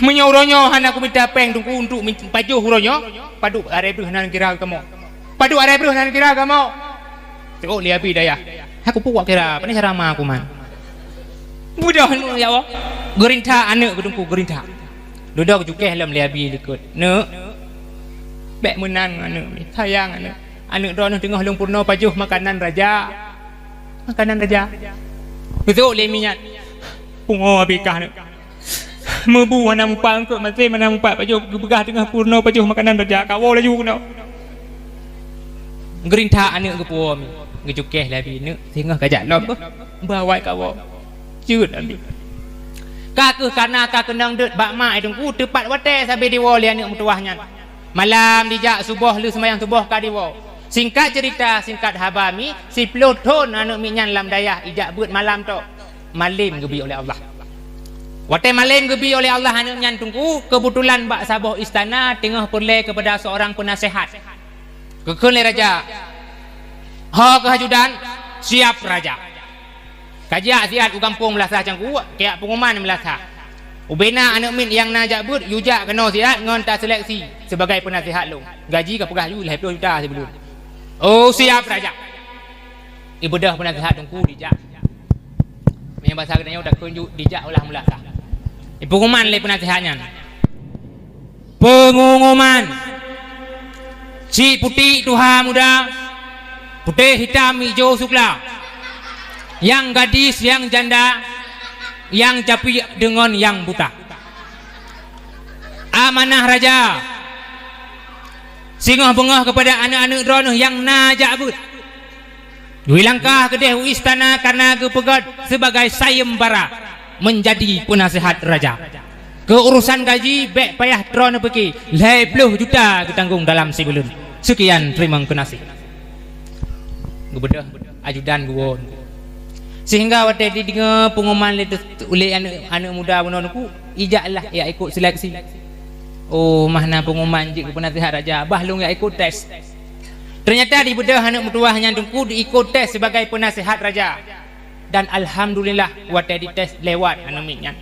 Meunyoe uroe nyoe hana kumita péng Teungku untuk pajoh uroe nyoe, padub arée breueh hana kira kamoe. Padub arée breueh hana kira kamoe." Teuôt lé Abi dayah. "Hai, kupuwak kira, pane cara ma kuman." Beudôh aneuk, ya Allah. Geurinta aneuk keu Teungku, geurinta. Dudoe geucukéh lom lé Abi likot. "Neuk, bék meunan ngon aneuk, sayang aneuk. Aneuk droeneuh teungoh lôn peurunoe pajoh makanan raja. Makanan raja." Beutôi lé Mi nyan. Pungo Abi kah neuk. Meubu hana mupat eungkôt, maté hana mupat pajoh, geupeugah teungoh peurunoe pajoh makanan raja, kawoe laju keunoe. Geurinta aneuk geupuwoe Mi, geucukéh lé Abi neuk, singoh ka jak lom beuh, beuawai kawoe. Jeuet Abi. Ka kheueh kana ka keunong deuet bak mak Teungku, teupat watée sabe diwoe lé aneuk meutuwah nyan. Malam dijak, suboh lheueh seumayang suboh ka diwoe. Singkat ceurita, singkat haba Mi, siplôh thon aneuk Mi nyan lam dayah ijak beuet malam tok. Malem geubi oleh Allah. Watée malem geubi oleh Allah aneuk nyan Teungku, keubeutulan bak saboh istana teungoh peureulée keupada seurang peunaseuhat. Geukheun lé raja, "Ho keuh ajudan, siap raja." Ka jak siat u gampông Meulasah Canggu, kajak peunguman Meulasah. "Ubena aneuk miet nyang na jak beuet, yue jak keunoe siat ngon taseuleksi sibagai peunaseuhat lôn. Gaji kapeugah yue lhée ploh juta sibuleuen." "Oh, siap raja." Ibeudôh peunaseuhat Teungku dijak. Meunyoe basa geutanyoe takheun ju dijak ulah Meulasah. Ipeunguman lé peunaseuhat nyan. Peunguman. Cik putik tuha muda, putéh hitam ijo sukla. Nyang gadis, nyang janda, nyang capiek deungon nyang buta. Amanah raja. Singoh beungoh keupada aneuk-aneuk droeneuh nyang na jak beuet. Geulangkah keudeh u istana kareuna geupeugét sibagai sayembara meunjadi peunaseuhat raja. Keu urosan gaji bék payah droeneuh pike, lhée ploh juta geutanggong dalam sibuleuen. Seukian, teurimong keunaséh. Geubeudôh ajudan geuwoe. Sehingga watée jideungoe peunguman lé, lé aneuk, aneuk muda bunoe Teungku, ijaklah jak ikot seleksi. Oh, mah na peunguman jeuet keu peunaseuhat raja, bah lôn jak ikot tes. Teunyata dibeudôh aneuk meutuwah nyan Teungku diikot tes sibagai peunasihat raja. Dan alhamdulillah, watée dites lewat aneuk miet nyan.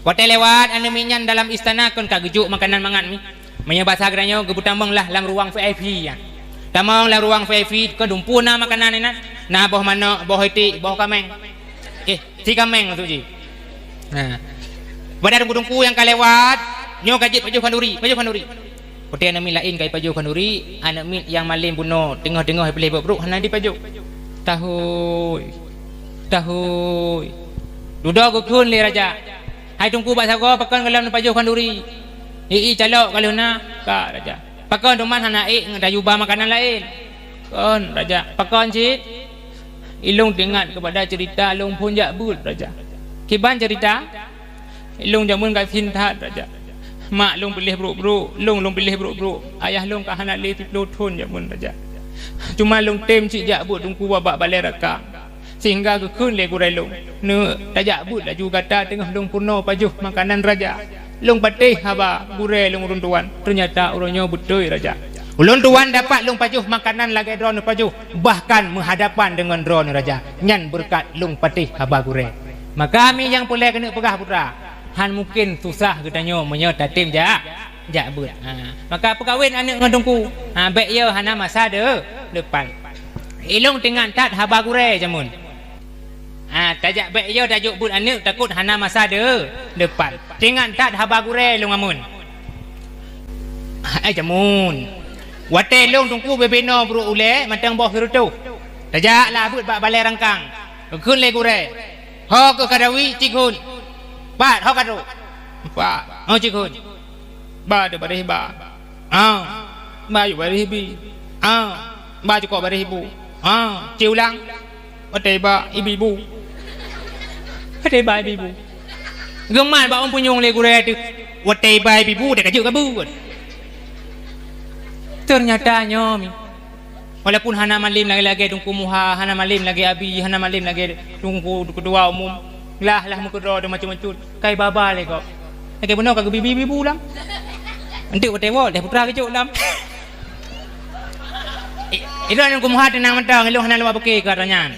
Watée lewat aneuk miet nyan dalam istana kon ka geujok makanan mangat mi. Meunyoe basa geutanyoe geupeutamong lah lam ruang V I P nyan. Tamong lam ruang V I P kon dumpeue na makanan inan. Na boh manok, boh itik, boh kaméng. Eh, si kaméng maksud jih. Nah. Pada teungku-teungku nyang ka lewat, nyoe ka jeuet pajoh khanduri, pajoh khanduri. Watée aneuk miet laén ka jipajoh khanduri, aneuk miet nyang malém bunoe teungoh-teungoh piléh brok-brok hana jipajoh. Tahôi, tahôi. Dudoe geukheun lé raja, "Hai teungku bak sagoe, pakon gohlom neupajoh khanduri? Ié calok ka lheueh na." "Ka, raja." "Pakon teuma hana ék ngon tayue ba makanan laén?" "Kon, raja." "Pakon cit?" "Ilôn teuingat keupada ceurita lôn phon jak beuet, raja." "Kiban ceurita?" "Ilôn jameun gasien that, raja. Mak lôn piléh brok-brok, lôn lôn piléh brok-brok. Ayah lôn ka hana lé siplôh thon jameun, raja. Cuma lôn tem cit jak beuet teungku bak balée rakang, sehingga geukheun lé gurée lôn, 'Neuk, tajak beuet laju gata teungoh lôn peurunoe pajoh makanan raja.' Lôn patéh haba gurée lôn ulôn tuan, teunyata uroe nyoe beutôi, raja. Ulôn tuan dapat lôn pajoh makanan lagée droeneuh pajoh, bahkan meuhadapan deungon droeneuh, raja. Nyan beureukat lôn patéh haba gurée." Maka mi nyang peureulée keuneuk peugah putra, hán mungken susah geutanyoe meunyoe tatem jak, jak beuet. Ha, maka peukawen aneuk ngon teungku. Ha, bék yo hana masa de-, depan. Ilôn teuingat that haba gurée jameun. Ha, tajak bék yo tajok beuet aneuk takot hana masa de-, depan. Teuingat that haba gurée lôn ameun. Ha, eh, jameun. Watée lôn teungku bubena brok ulée mantong boh sireutôh. Tajak lah beuet bak balée rakang. Geukheun lé gurée, "Ho keuh ka dawi, cit kheun." "Pat, ho ka trok?" "Pat." "Ho cit kheun." "Ba teuh bareh ba." "Ah." "Ba yue bareh bi." "Ah." "Ba cukôp bareh bu." "Ah." "Cit ulang." "Watée ba ibi bu." "Watée ba ibi bu." Geumat bak ôn punyueng lé gurée teuh. "Watée ba ibi bu, deh ka jeuet ka beuet." Teunyata nyoe mi. Walaupun hana malem lagée-lagée Teungku Muha, hana malem lagée Abi, hana malem lagée Teungku Keudua Umum, lah, lah meukeudroe teuh macam-macam, kai ba-ba lé gob. Lagée bunoe ka geubi-bi bu lam. Enteuk watée woe, lheueh putra geujok lam. I-, ilôn Teungku Muha teunang mantong, ilôn hana lôn bak pike keu atra nyan.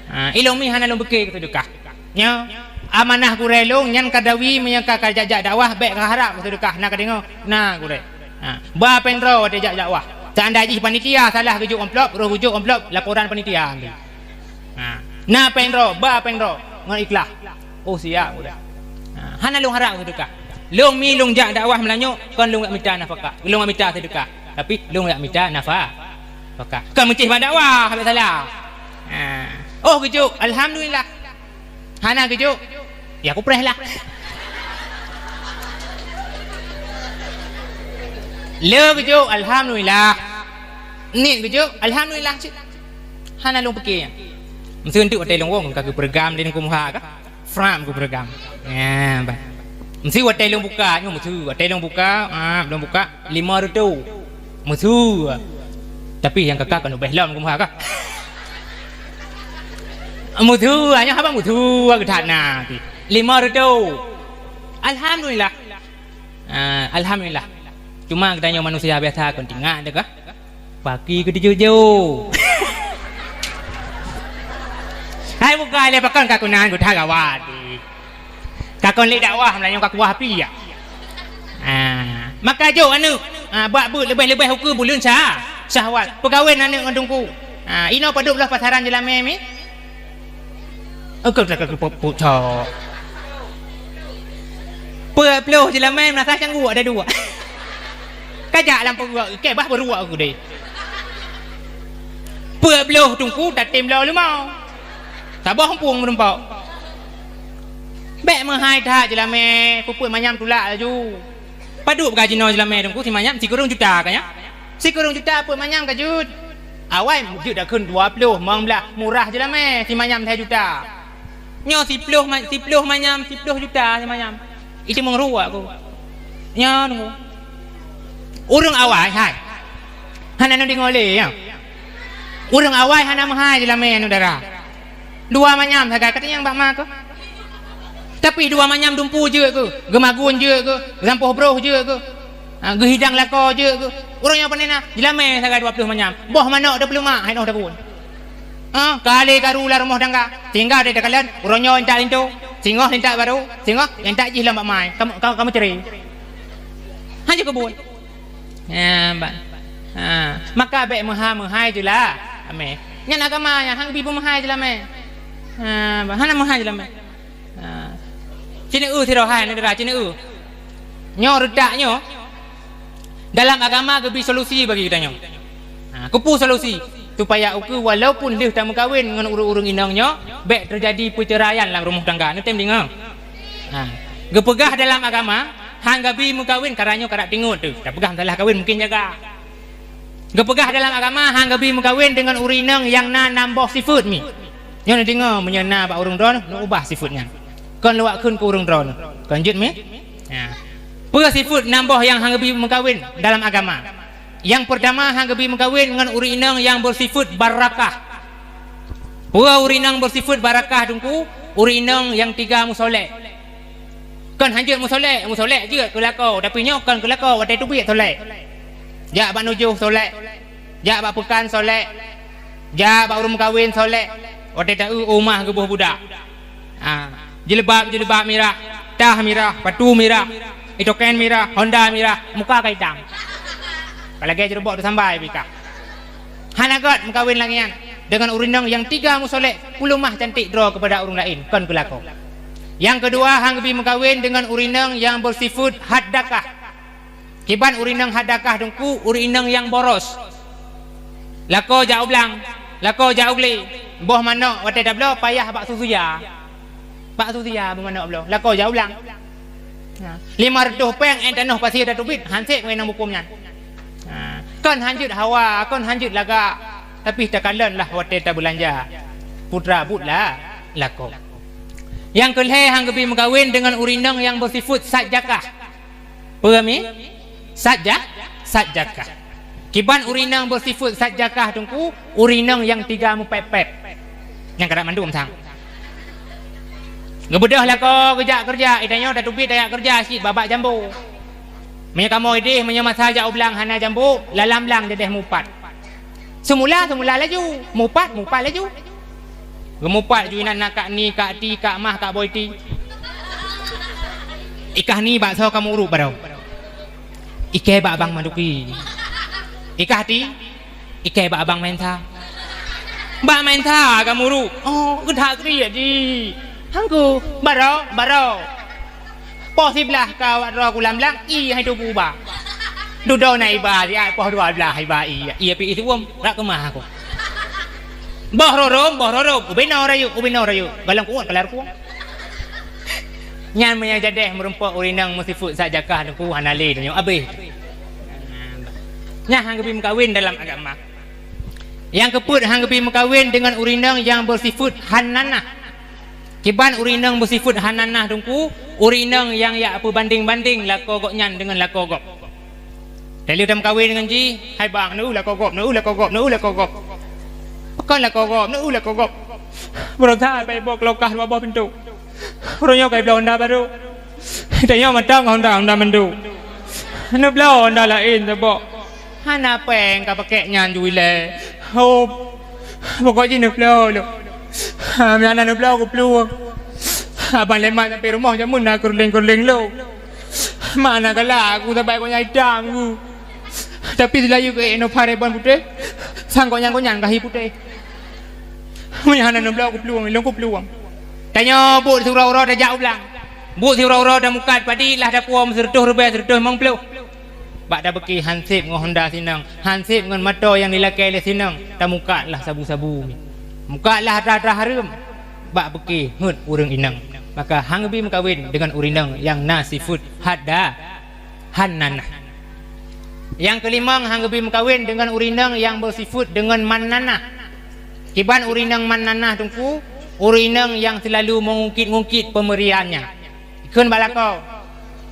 Ha, ilôn mi hana lôn pike keu seudeukah. Nyoe, amanah gurée lôn nyan ka dawi meunyoe ka, ka jak-jak dakwah bék ka harab keu seudeukah, na ka deungoe, na gurée. Ha, ba péng droe watée jak dakwah. Seandai jih panitia salah geujok amplop, roh geujok amplop, laporan panitia ambil. Ha, na péng droe, ba péng droe ngon ikhlas. Oh, siap gurée. Ha, hana lôn harab keu seudeukah. Lôn mi lôn jak dakwah meulanyok, kon lôn jak mita nafakah, lôn jak mita seudeukah, tapi lôn jak mita nafa-, nafakah. Kon meucéh bak dakwah, habéh salah. Ha. Oh, geujok, alhamdulillah. Hana geujok, ya kupreh lah. Le geujok, alhamdulillah. Niet geujok, alhamdulillah cit. Hana lôn pike nyan. Meuseu enteuk watée lôn woe ka geupeureugam lé Teungku Muha ka. Fram geupeureugam. Nyan, bah. Meuseu watée lôn buka, nyoe meuseu watée lôn buka, ah, lôn buka. Lima reutôh. Meuseu. Tapi nyang kakak kan ubeh lom Teungku Muha ka. Meuseu, nyoe haba meuseu geutanyoe na. Lima reutôh. Alhamdulillah. Ah, alhamdulillah. Cuma geutanyoe manusia biasa kon teuingat teuh ka. Paki keu tujôh jôh. Hai bukai lé pakon ka keunan geutanyoe gawat. Ka kon lé dakwah meunyoe ka kuah api ya. Ha, maka jok aneuk, ha, bak beuet leubeh-leubeh ukeue buleuen sya-, syahwat. Peukawen aneuk ngon teungku. Ha, inoe padub lom pasaran jeulamé mi? Engkau tak keu pupuk cok. Peuet ploh jeulamé meurasa cangguek ada dua. Kajak lam peuruak, keu bah peuruak aku deh. Peuet ploh teungku tatem lom leumo. Saboh eumpung meurumpok. Bék meuhai that jeulamé, peuet manyam tulak laju. Padub gaji jinoe jeulamé teungku, simanyam sikureueng juta ka nyan. Sikureueng juta peuet manyam ka jeuet. Awai jeuet dakheun dua ploh, limong blah, murah jeulamé, simanyam lhée juta. Nyoe siploh ma-, siploh manyam, siploh juta simanyam. Itu meungeurua aku. Nyoe nunggu. Ureueng awai hai. Hana neudeungoe lé nyoe. Ureueng awai hana meuhai jeulamé aneuk dara. Dua manyam sagai, katanyang bak ma keuh. Tapi dua manyam dumpu jeuet keuh, geumagun jeuet keuh, gampôh broh jeuet keuh. Ha, geuhidang lakoe jeuet geu-, uroe nyoe pane na, jeulamé sagai dua ploh manyam. Boh manok dua ploh mak, hai noh takun. Ha, kali karu lam rumoh tangga. Sehingga deh takalon, uroe nyoe intat linto, singoh intat barô, singoh intat jih lom bak mai. Kamu, kamu, kamu ceri. Hana jeuet keu buet. Ha, ba-, ha. Maka bék meuha-meuhai jeulamé. Nyan agama nyan, han bi beumeuhai jeulamé. Ha, ba-, hana meuhai jeulamé. Ha. Ci neueu sidroe hai, neudeungoe, ci neueu. Nyoe reutak nyoe, dalam agama geubri solusi bagi geutanyoe. Ha, keupeue solusi? Supaya ukeue walaupun lheueh tameukawen ngon ureuëng-ureuëng inong nyoe, bék teujadi peuceuraian lam rumoh tangga. Neutem deungoe. Ha. Geupeugah dalam agama, han gabi meukawen, karanyoe karab tingot teuh. Tapeugah salah kawen mungkin jaga. Geupeugah dalam agama, han gabi meukawen deungon ureuëng inong nyang na nam boh sifeuet mi. Nyoe neudeungoe, meunyoe na bak ureuëng droeneuh, neuubah sifeuet nyan. Kon lewat kheun keu ureuëng droeneuh. Kon jeuet mi? Ya. Peue sifeuet nam boh nyang han gabi meukawen dalam agama? Nyang peurtama, han gabi meukawen ngon ureuëng inong nyang beusifeuet barakah. Peue ureuëng inong beusifeuet barakah, Teungku? Ureuëng inong nyang tiga meusolek. Kon han jeuet meusolek, meusolek jeuet keu lakoe, tapi nyoe kon keu lakoe, watée teubiet solek. Jak bak nujoh solek, jak bak peukan solek, jak bak ureuëng meukawen solek, watée taeu u mah geuboh budak. Ha, jilbab-jilbab mirah, tah mirah, patu mirah, itoken mirah, honda mirah, muka ka itam. Ka lagée jeureubok teusambai bika. Hana gét meukawen lagée nyan deungon ureuëng inong nyang tiga meusolek, peuleumah cantik droe keupada ureuëng laén, kon keu lakoe. Nyang keudua, han gabi meukawen deungon ureuëng inong nyang beusifeuet hat dakah. Kiban ureuëng inong hat dakah, Teungku? Ureuëng inong nyang boros. Lakoe jak u blang, lakoe jak u glé, boh manok watée tabloe payah bak susuya. Bak susuya boh manok bloe, lakoe jak u blang. Nah, lima reutôh péng ék tanoh pasie tateubiet, han sép ngon inong bukôm nyan. Nah, kon han jeuet hawa, kon han jeuet lagak, tapi takalon lah watée tabeulanja. Putra buet lah lakoe. Nyang keu lhée, han gabi meukawen deungon ureuëng inong nyang beusifeuet sat jakah. Peue mi? Sat ja-, sat jakah. Kiban ureuëng inong beusifeuet sat jakah, Teungku? Ureuëng inong nyang tiga meupéb-péb. Nyang karab mandum sang. Geubeudôh lakoe geujak keureuja, i tanyoe tateubiet tajak keureuja cit babak jambo. Meunyoe kamoe ideh, meunyoe masa jak u blang hana jambo, lalam blang jadeh mupat. Seumula, seumula laju, mupat, mupat laju. Geumupat ju inan na Kak Ni, Kak Ti, Kak Mah, Kak Boy Ti. Ikah Ni bak soe kamu urup baroe? Ikei bak Abang Maduki. Ikah Ti, ikei bak Abang Mensa. Bak Mensa kamu urup? Oh, geudak kriet di. Hangku, baroe, baroe. Poh siblaih ka awak droe kulam blang, ie hai tupu ba. Dudoe na iba siat, poh dua blaih iba ie, ie pi isiwom, rab keumah aku. Boh rorôm, boh rorôm, ubé noe rayeuk, ubé noe rayeuk, galom kuot kalar kuong. Nyan meunyo jadeh meurumpok ureuëng inong meusifeuet sat jakah, Teungku, hana lé tanyoe abéh. Nyan han geubi meukawen dalam agama. Nyang keupeuet, han geubi meukawen deungon ureuëng inong nyang beusifeuet hananah. Kiban ureuëng inong beusifeuet hananah, Teungku? Ureuëng inong nyang jak peubandeng-bandeng lakoe gobnyan deungon lakoe gob. Lheueh tameukawen deungon jih, hai bang, neu lakoe gob, neu lakoe gob, neu lakoe gob. Kon lakoe gob, neu lakoe gob. Beurasa bak iboh keulokah dua boh pintoe. Uroe nyoe ka ibloe honda barô. Tanyoe mantong honda, honda mandum. Neubloe honda laén saboh. Hana péng ka pakèk nyan ju ilèe. Hop. Pokok jih neubloe lom. Ha, meunan neubloe kuplueng. Abang lemat sampai rumoh jameun na kurling-kurling lom. Mak na galak aku sabai gobnyan itam ku. Tapi seulayeue keu Innova Reborn putéh, sang gobnyan-gobnyan ka hi putéh. Meunyo hana neubloe kuplueng, ilôn kuplueng. Tanyoe buet siuroe-uroe tajak u blang. Buet siuroe-uroe tamukat padi lah tapuwoe meusireutôh ribèe, sireutôh limong ploh. Bak tabeuki han sép ngon honda sinong, han sép ngon moto nyang jilakèe lé sinong, tamukat lah sabu-sabu. Mukat lah atra-atra hareuem. Bak beuki heuet ureuëng inong. Maka han geubi meukawen deungon ureuëng inong nyang na sifeuet hat da-, hananah. Nyang keulimong, han geubi meukawen deungon ureuëng inong nyang beusifeuet deungon mannanah. Kiban ureuëng inong mannanah, Teungku? Ureuëng inong nyang seulalu meungungkit-ngungkit peumeriannya. Ikheun bak lakoe,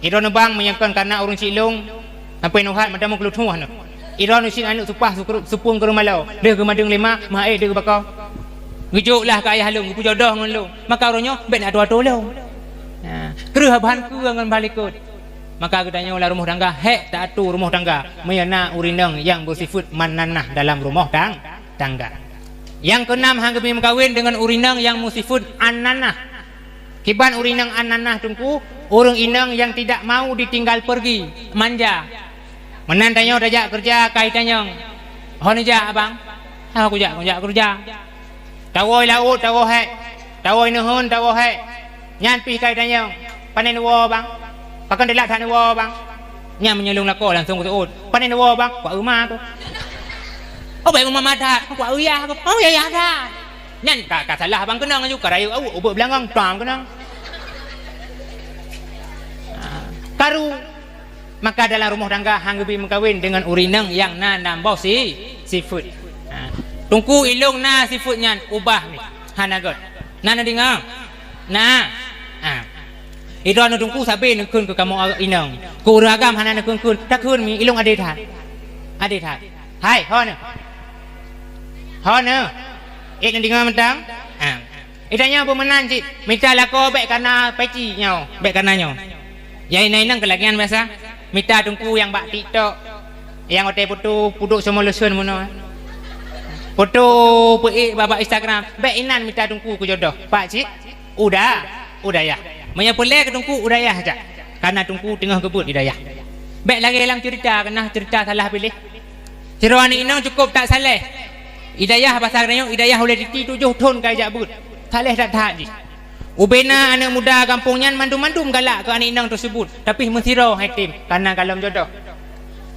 "Idroeneuh bang, meunyoe kon kareuna ureuëng siklong, sampoe neuhat mata meukeuluthoh neuh. Idroeneuh cit aneuk seupah sukru-, seupung keureumalo, lheueh geumadeueng lé ma, meuhai deuh bako. Geujok lah keu ayah lôn, geupeujodoh ngon lôn. Maka uroe nyoe bèk neuatoe-atoe lôn." Nah, kreueh bahan keue ngon bahan likot. Maka geutanyoe lam rumoh tangga hék ta-atu rumoh tangga, meunyoe na ureueng inong nyang beusifeuet mananah dalam rumoh tang-, tangga. Nyang keunam, han geubi meukawen deungon ureueng inong nyang meusifeuet ananah. Kiban ureueng inong ananah, Teungku, ureueng inong nyang tidak mau ditinggal pergi, manja. Meunan tanyoe tajak keureuja, ka itanyong, "Ho neujak, Abang?" "Ho kujak, kujak keureuja." Tawoe laôt, tawoe hék. Tawoe neuheun, tawoe hék. Nyan pih ka itanyong, "Pane neuwoe, Bang? Pakon teulat that neuwoe, Bang?" Nyan meunyoe lôn lakoe langsong kuseuôt, "Pane neuwoe, Bang?" "Kujak u ma ku." "Oh, bèk meumat that." "Kujak u yah ku." "Oh, yah, yah that." Nyan ka, ka salah abang keunong laju, ka rayeuk aweuek, ubeuek beulangong, tam keunong. Ha, karu. Maka dalam rumoh tangga han geubi meukawen deungon ureueng inong nyang na nam boh si-, sifeuet. Ha. Teungku, ilôn na sifeuet nyan, ubah mi. Hana göt. Na neudeungoe? Na. Ha. Droeneuh Teungku sabe neukheun keu kamoe inong. Keu ureueng agam hana neukheun-kheun, takheun mi, ilôn adé that. Adé that. Hai, ho neuh. Ho neuh. Ék neudeungoe mantong? Ha. Itanyoe beumeunan cit, mita lakoe bèk kana peci nyoe, bèk kana nyoe. Ya, inong-inong keu lagèe nyan biasa. Mita Teungku nyang bak TikTok, nyang watèe foto pudok sama leuseun bunoe. Foto peuék bak, bak Instagram, bèk inan mita Teungku keu jodoh. Pak cit, u da-, u dayah. Meunyoe peureulèe keu Teungku u dayah jak. Karena Teungku teungoh geubeuet di dayah. Bèk lagèe lam ceurita, keunong ceurita salah piléh. Sidroe aneuk inong cukôp that saleh. I dayah, basa geutanyoe, i dayah ulèe titi tujoh thôn ka ijak beuet. Saleh that-that jih. Ubena aneuk muda gampông nyan mandum-mandum galak keu aneuk inong teuseubut, tapi meusidroe han item, kana golom jodoh.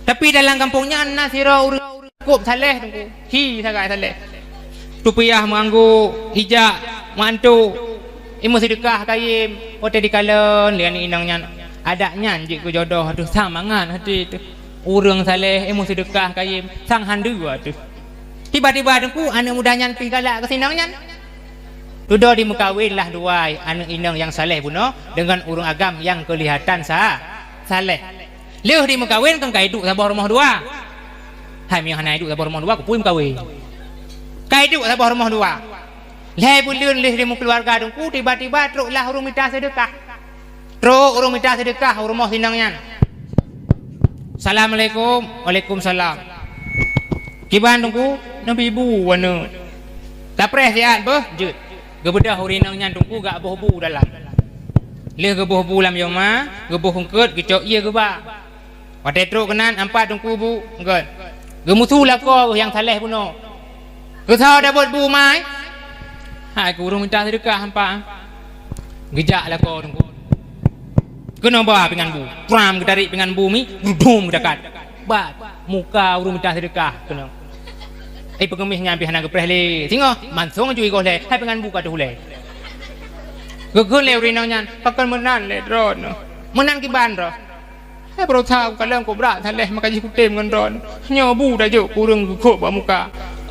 Tapi dalam gampông nyan na sidroe ureueng cukôp saleh, Teungku. Hi, sangat saleh. Tupiah meuanggô, ijak meuantok, imeuseudekah kayém, watèe jikalon lé aneuk inong nyan. Adak nyan jeuet keu jodoh teuh, sang mangat até teuh. Ureueng saleh, imeuseudekah kayém, sang han deue teuh. Tiba-tiba Teungku, aneuk muda nyan pih galak keu si inong nyan. Dudoe jimeukawen lah dua aneuk inong nyang saleh bunoe deungon ureueng agam nyang keulihatan sa-, saleh. Lheueh jimeukawen kan ka iduek saboh rumoh dua. Hai, meunyoe hana iduek saboh rumoh dua, keupeue meukawen? Ka iduek saboh rumoh dua. Lhèe buleuen lheueh jimeukeuluwarga Teungku, tiba-tiba troklah ureueng mita seudeukah. Trok ureueng mita seudeukah u rumoh si inong nyan. "Assalamualaikum." "Waalaikumsalam." "Kiban Teungku?" "Neubi bu aneuk." "Tapreh siat beuh." "Jeuet." Geubeudôh ureueng inong nyan Teungku geuboh bu dalam. Lheueh geuboh bu lam yoma, geuboh eungkôt, geucok ie geuba. Watèe trok keunan, ampat Teungku bu eungkôt. Geumusu lakoe nyang saleh bunoe. "Keusoe tabeuet bu, mai?" "Hai, keu ureueng mita seudeukah, ampat." Geujak lakoe Teungku. Keunoe ba pingan bu. Pram, geutarek pingan bu mi, geudum geudakat. Ba muka ureueng mita seudeukah keunoe. Eh, peungeumis nyan pih hana geupreh lé. Singoh, langsong ju igoh lhèe. Hai, pingan bu ka teuh ulèe. Geukheun lé ureueng inong nyan, "Pakon meunan lé droeneuh? Meunan kiban droe?" "Hai, beurasa kukalon kobra saleh maka jih kutem ngon droeneuh. Nyoe bu tajok keu ureueng geukôb bak muka."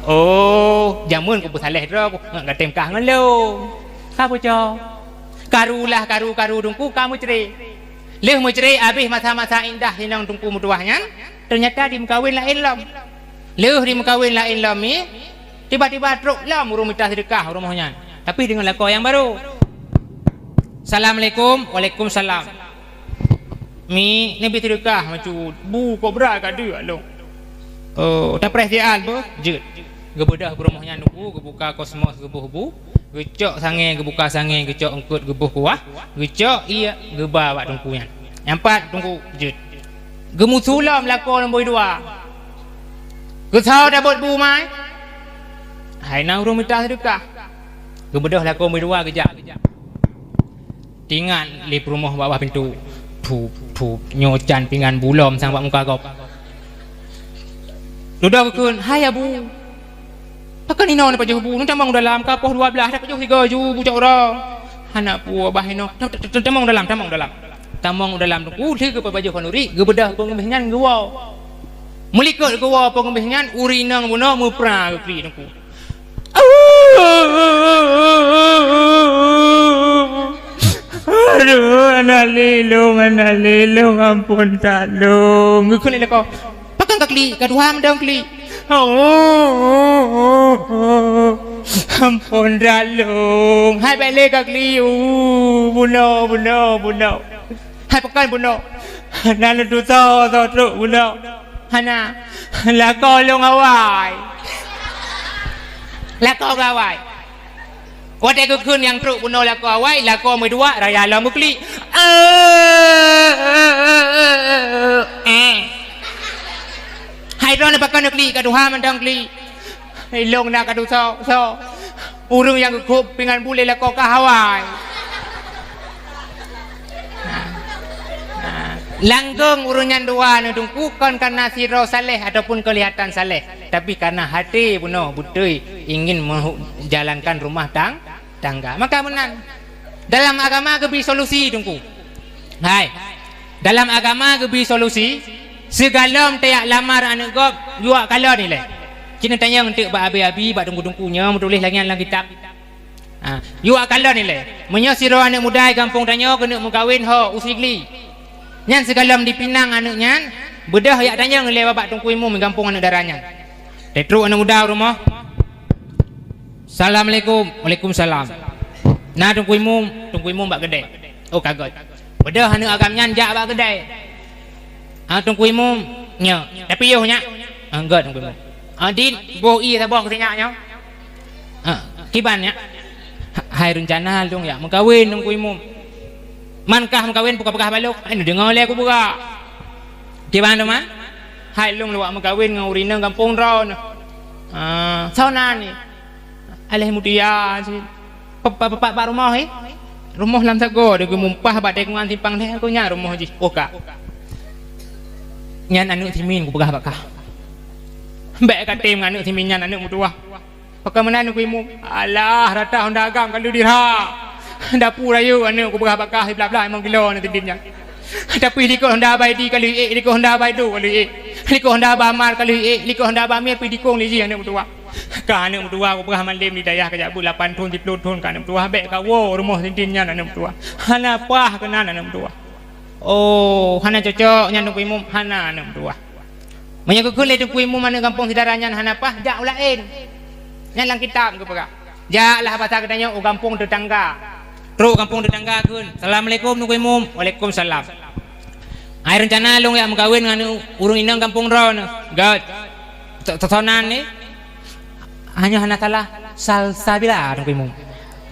"Oh, jameun kubeusaleh droe, ku ngat gatem kah ngon lôn." Ka bocor. Karu lah karu, karu Teungku ka meucre. Lheueh meucre, abéh masa-masa indah si inong Teungku meutuwah nyan, teunyata jimeukawen laén lom. Lheueh jimeukawen laén lom mi, tiba-tiba trok lom ureueng mita seudeukah u rumoh nyan, tapi deungon lakoe nyang barô. "Assalamualaikum." "Waalaikumsalam." "Mi, neubi seudeukah meucut, bu kobra ka deuek lôn." "Oh, tapreh siat beuh." "Jeuet." Geubeudôh peurumoh nyan Teungku, geubuka kosmos, geuboh bu, geucok sangè, geubuka sangè, geucok eungkôt, geuboh kuah, geucok ie, geuba bak Teungku nyan. Nyang pat Teungku jeuet. Geumusu lom lakoe nombor dua. "Keusoe tabeuet bu, mai?" "Hai, na ureueng mita seudeukah." Geubeudôh lakoe nombor dua geujak. Teuingat lé peurumoh bak bak pintoe. Thup, thup, nyoe can pingan bu lom sang bak muka gob. Dudoe geukheun, "Hai Abu, pakon inoe neupajoh bu? Neutamong u dalam, ka poh dua blaih, tapajoh sigoe ju bu cot uroe." "Hana peue, bah inoe." "Ta-, ta-, ta-, tamong u dalam, tamong u dalam." Tamong u dalam Teungku, lheueh geupajoh khanuri, geubeudôh peungeumis nyan geuwoe. Meulikot geuwoe peungeumis nyan, ureueng inong bunoe meupra geuklik Teungku. "Aduh, aneuk lé lôn, aneuk lé lôn, ampôn that lôn." Geukheun lé lakoe, "Pakon kaklik, ka tuha mantong klik." "Ampôn that lôn." "Hai, bèk lé kaklik, u, bunoe, bunoe, bunoe." "Hai, pakon bunoe?" Na lôn tusoe-soe trok bunoe. Hana. Lakoe lôn awai. Lakoe gawai. Watèe geukheun nyang trok bunoe lakoe awai, lakoe meudua, raya lom geuklik. Hai droeneuh pakon neuklik, ka tuha mantong klik. Ilôn na ka tusoe-soe. Ureueng nyang geukheun pingan bulèe lakoe ka awai. Nah, langgong ureueng nyan dua nyoe Teungku kon karena sidroe saleh ataupun kelihatan saleh, tapi karena hati bunoe beutôi ingin menjalankan rumah tang-, tangga. Maka meunan, dalam agama geubri solusi Teungku. Hai, dalam agama geubri solusi, sigohlom tajak lamar aneuk gob, yuak kalon ilèe. Ci neutanyong eunteuk bak abi-abi, bak teungku-teungku nyoe meutuléh lagèe nyan lam kitab. Ha, yuak kalon ilèe. Meunyoe sidroe aneuk muda gampông tanyoe keuneuk meukawen ho u Sigli, nyan sigohlom dipinang aneuk nyan, beudôh jak tanyong ilèe bak teungku imum gampông aneuk dara nyan. Teutrok aneuk muda u rumoh. "Assalamualaikum." "Waalaikumsalam." "Na teungku imum?" "Teungku imum bak keudè." "Oh, ka göt." Beudôh aneuk agam nyan jak bak keudè. "Ah, teungku imum." "Nyoe." "Tapiôh nyak." "Ah, göt teungku imum." "Ah, dit, boh ié saboh keu si nyak nyoe." "Ah, kiban nyak?" "Hai reuncana lôn jak meukawen teungku imum. Man kah meukawen peugah-peugah balok, hai neudeungoe lé kupeugah." "Kiban teuma?" "Hai lôn lôn jak meukawen ngon ureueng inong gampông droeneuh." "Ah, soe nan nyan?" "Aléh Mutia cit." "Pa-, pa-, pat bak rumoh, eh?" "Rumoh lam sagoe di Geumumpah bak tikungan simpang lhèe, nyan rumoh jih." "Oh ka." "Nyan aneuk simin kupeugah bak kah. Bèk katem ngon aneuk simin nyan, aneuk meutuwah." "Pakon meunan teungku imum?" "Alah, rata honda agam ka lheueh dirha. Dapu rayeuk aneuk kupeugah bak kah, siblah-blah limong kilo aneuk simin nyan. Tapi likot honda Abai Di ka lheueh ék, likot honda Abai Do ka lheueh ék, likot honda Abai Amar ka lheueh ék, likot honda Abai Amir pih dikong lé jih aneuk meutuwah. Kah aneuk meutuwah kupeugah mandum di dayah ka jak beuet lapan thon, siplôh thon kah aneuk meutuwah, bèk kawoe rumoh simin nyan aneuk meutuwah. Hana paih keunan aneuk meutuwah." "Oh, hana cocok nyan teungku imum." "Hana aneuk meutuwah." Meunyoe geukheun lé teungku imum aneuk gampông syedara nyan hana paih, jak u laén. Nyan lam kitab geupeugah. Jaklah basa geutanyoe u gampông teutangga. Trok gampông teutangga kheun, "Assalamualaikum teungku imum." "Waalaikumsalam." "Hai reuncana lôn jak meukawen ngon aneuk ureueng inong gampông droeneuh." "Göt." "Soe nan nyan?" "Hana salah, Salsabila teungku imum."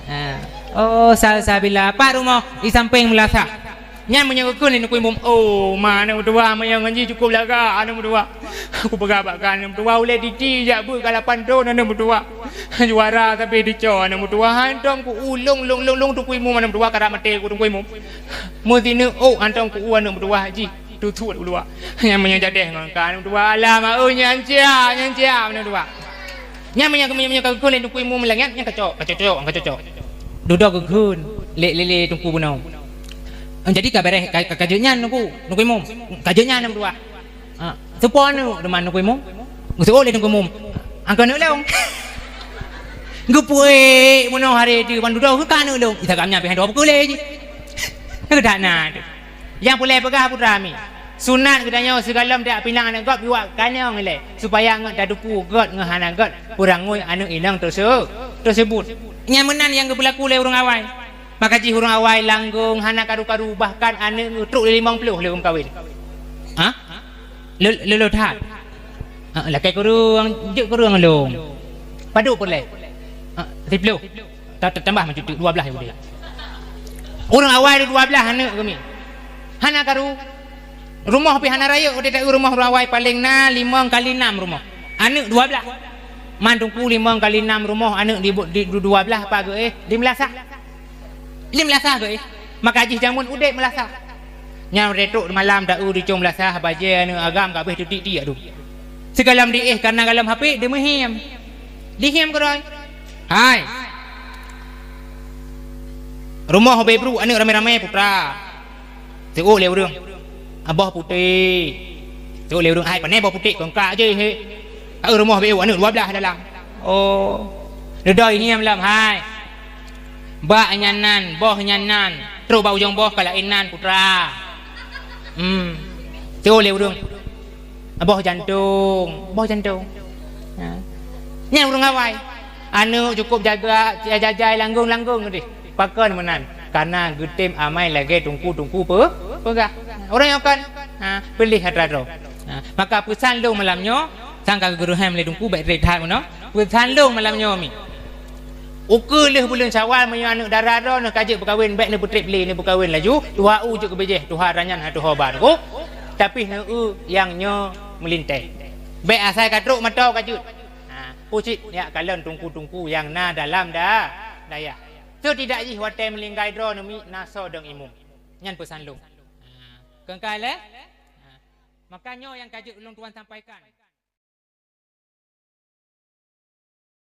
Ha. "Oh, Salsabila. Pat rumoh?" "Di sampéng meulasah." Nyan meunyoe geukheun lé teungku imum, "Oh, ma aneuk meutuwah, meunyoe ngon jih cukôp lagak aneuk meutuwah. Kupeugah bak kah aneuk meutuwah, ulèe titi jak beuet ka lapan thon aneuk meutuwah. Juara sabe teucok aneuk meutuwah, hantom ku-u lôn, lôn, lôn, lôn teungku imum aneuk meutuwah, karap maté ku teungku imum. Meusineuk ôk hantom ku-u aneuk meutuwah jih, tutuet u luwa. Nyan meunyoe jadeh ngon kah aneuk meutuwah, alah ma-, oh, nyan cia, nyan cia aneuk meutuwah." Nyan meunyoe, meunyoe, meunyoe ka geukheun lé teungku imum lagèe nyan, nyan ka cocok, ka cocok, ka cocok. Dudoe geukheun lé, lé, lé teungku bunoe. "Jadi ka bèrèh, ka, ka, ka jeuet nyan teungku, teungku imum. Ka jeuet nyan teungku tuwah." "Ah, soe po aneuk teuma teungku imum?" Geuseuôt lé teungku imum. "Angkeu aneuk lôn." Geupeuék bunoe hari tu ban dudoe, "Keu ka aneuk lôn." Isa gam nyan pih hana dua bukon lé jih. Keu dak na tu. Nyang peureulèe peugah putra mi. Sunat geutanyoe sigohlom tajak pinang aneuk gob, yuak kanyong ilèe, supaya ngon tateupeue göt ngon hana göt peurangui aneuk inong teuse-, teuseubut. Nyan meunan nyang geupeulaku lé ureueng awai. Maka jih ureueng awai langgong hana karu-karu, bahkan aneuk trok lé limong ploh lé ureueng kawen. Ha? Lé-, lé-, lé that. Ha, lakèe kureueng, jeuet kureueng lom. Padub peureulèe? Ha, siploh. Ta-, ta-, tambah meucuti, dua blaih udép. Ureueng awai dua blaih aneuk kami. Hana karu. Rumoh pih hana rayeuk, watèe taeu rumoh ureueng awai paleng na limong kali nam rumoh. Aneuk dua blaih. Man teungku limong kali nam rumoh, aneuk di, di, di dua blaih apa geuéh? Di meulasah. Di meulasah geuéh. Maka jih jameun udép meulasah. Nyan watèe trok malam taeu di cong meulasah, bajèe aneuk agam ka abéh teutik-tik adu. Sigohlom diéh kareuna gohlom hapit, dimeuhiem. Dihiem keudroe. Hai. Rumoh ubé brôk aneuk ramé-ramé putra. Seuôt lé ureueng. Boh putéh. Seuôt lé ureueng, hai, pané boh putéh, kongkak jih, he. Ka rumoh ubé brôk aneuk dua blaih dalam. Oh. Dudoe hiem lom, hai. Bak nyan nan, boh nyan nan. Trok bak ujong boh ka laén nan, putra. Hmm. Seuôt lé ureueng. Boh jantong, boh jantong. Ha. Nyan ureueng awai. Aneuk cukôp jaga, jajai langgong-langgong deh. Pakon meunan? Kareuna geutem amai lagèe teungku-teungku pe-, peugah. Ureueng nyoe kon, Ha, peuleh atra droe. Ha, maka peusan lôn malam nyoe, sang ka geuruhem lé Teungku, bèk trép that meunoe. Peusan lôn malam nyoe mi. Ukeue lheueh buleuen Syawal, meunyoe aneuk dara droe neuh ka jeuet peukawen, bèk neupeutrép lé, neupeukawen laju, tuha u jeuet keu bijéh, tuha ranyan hana tuha ba Teungku. Tapi heu nyang nyoe meulintèe. Bèk asai ka trok mata ka jeuet. Ha, peue cit jak kalon teungku-teungku nyang na dalam da-, dayah. Setidak jih watèe meulinggai droe neuh mi na soe dong imum. Nyan peusan lôn. Ha, keu ka lé? Ha, maka nyoe nyang ka jeuet ulôn tuan sampaikan.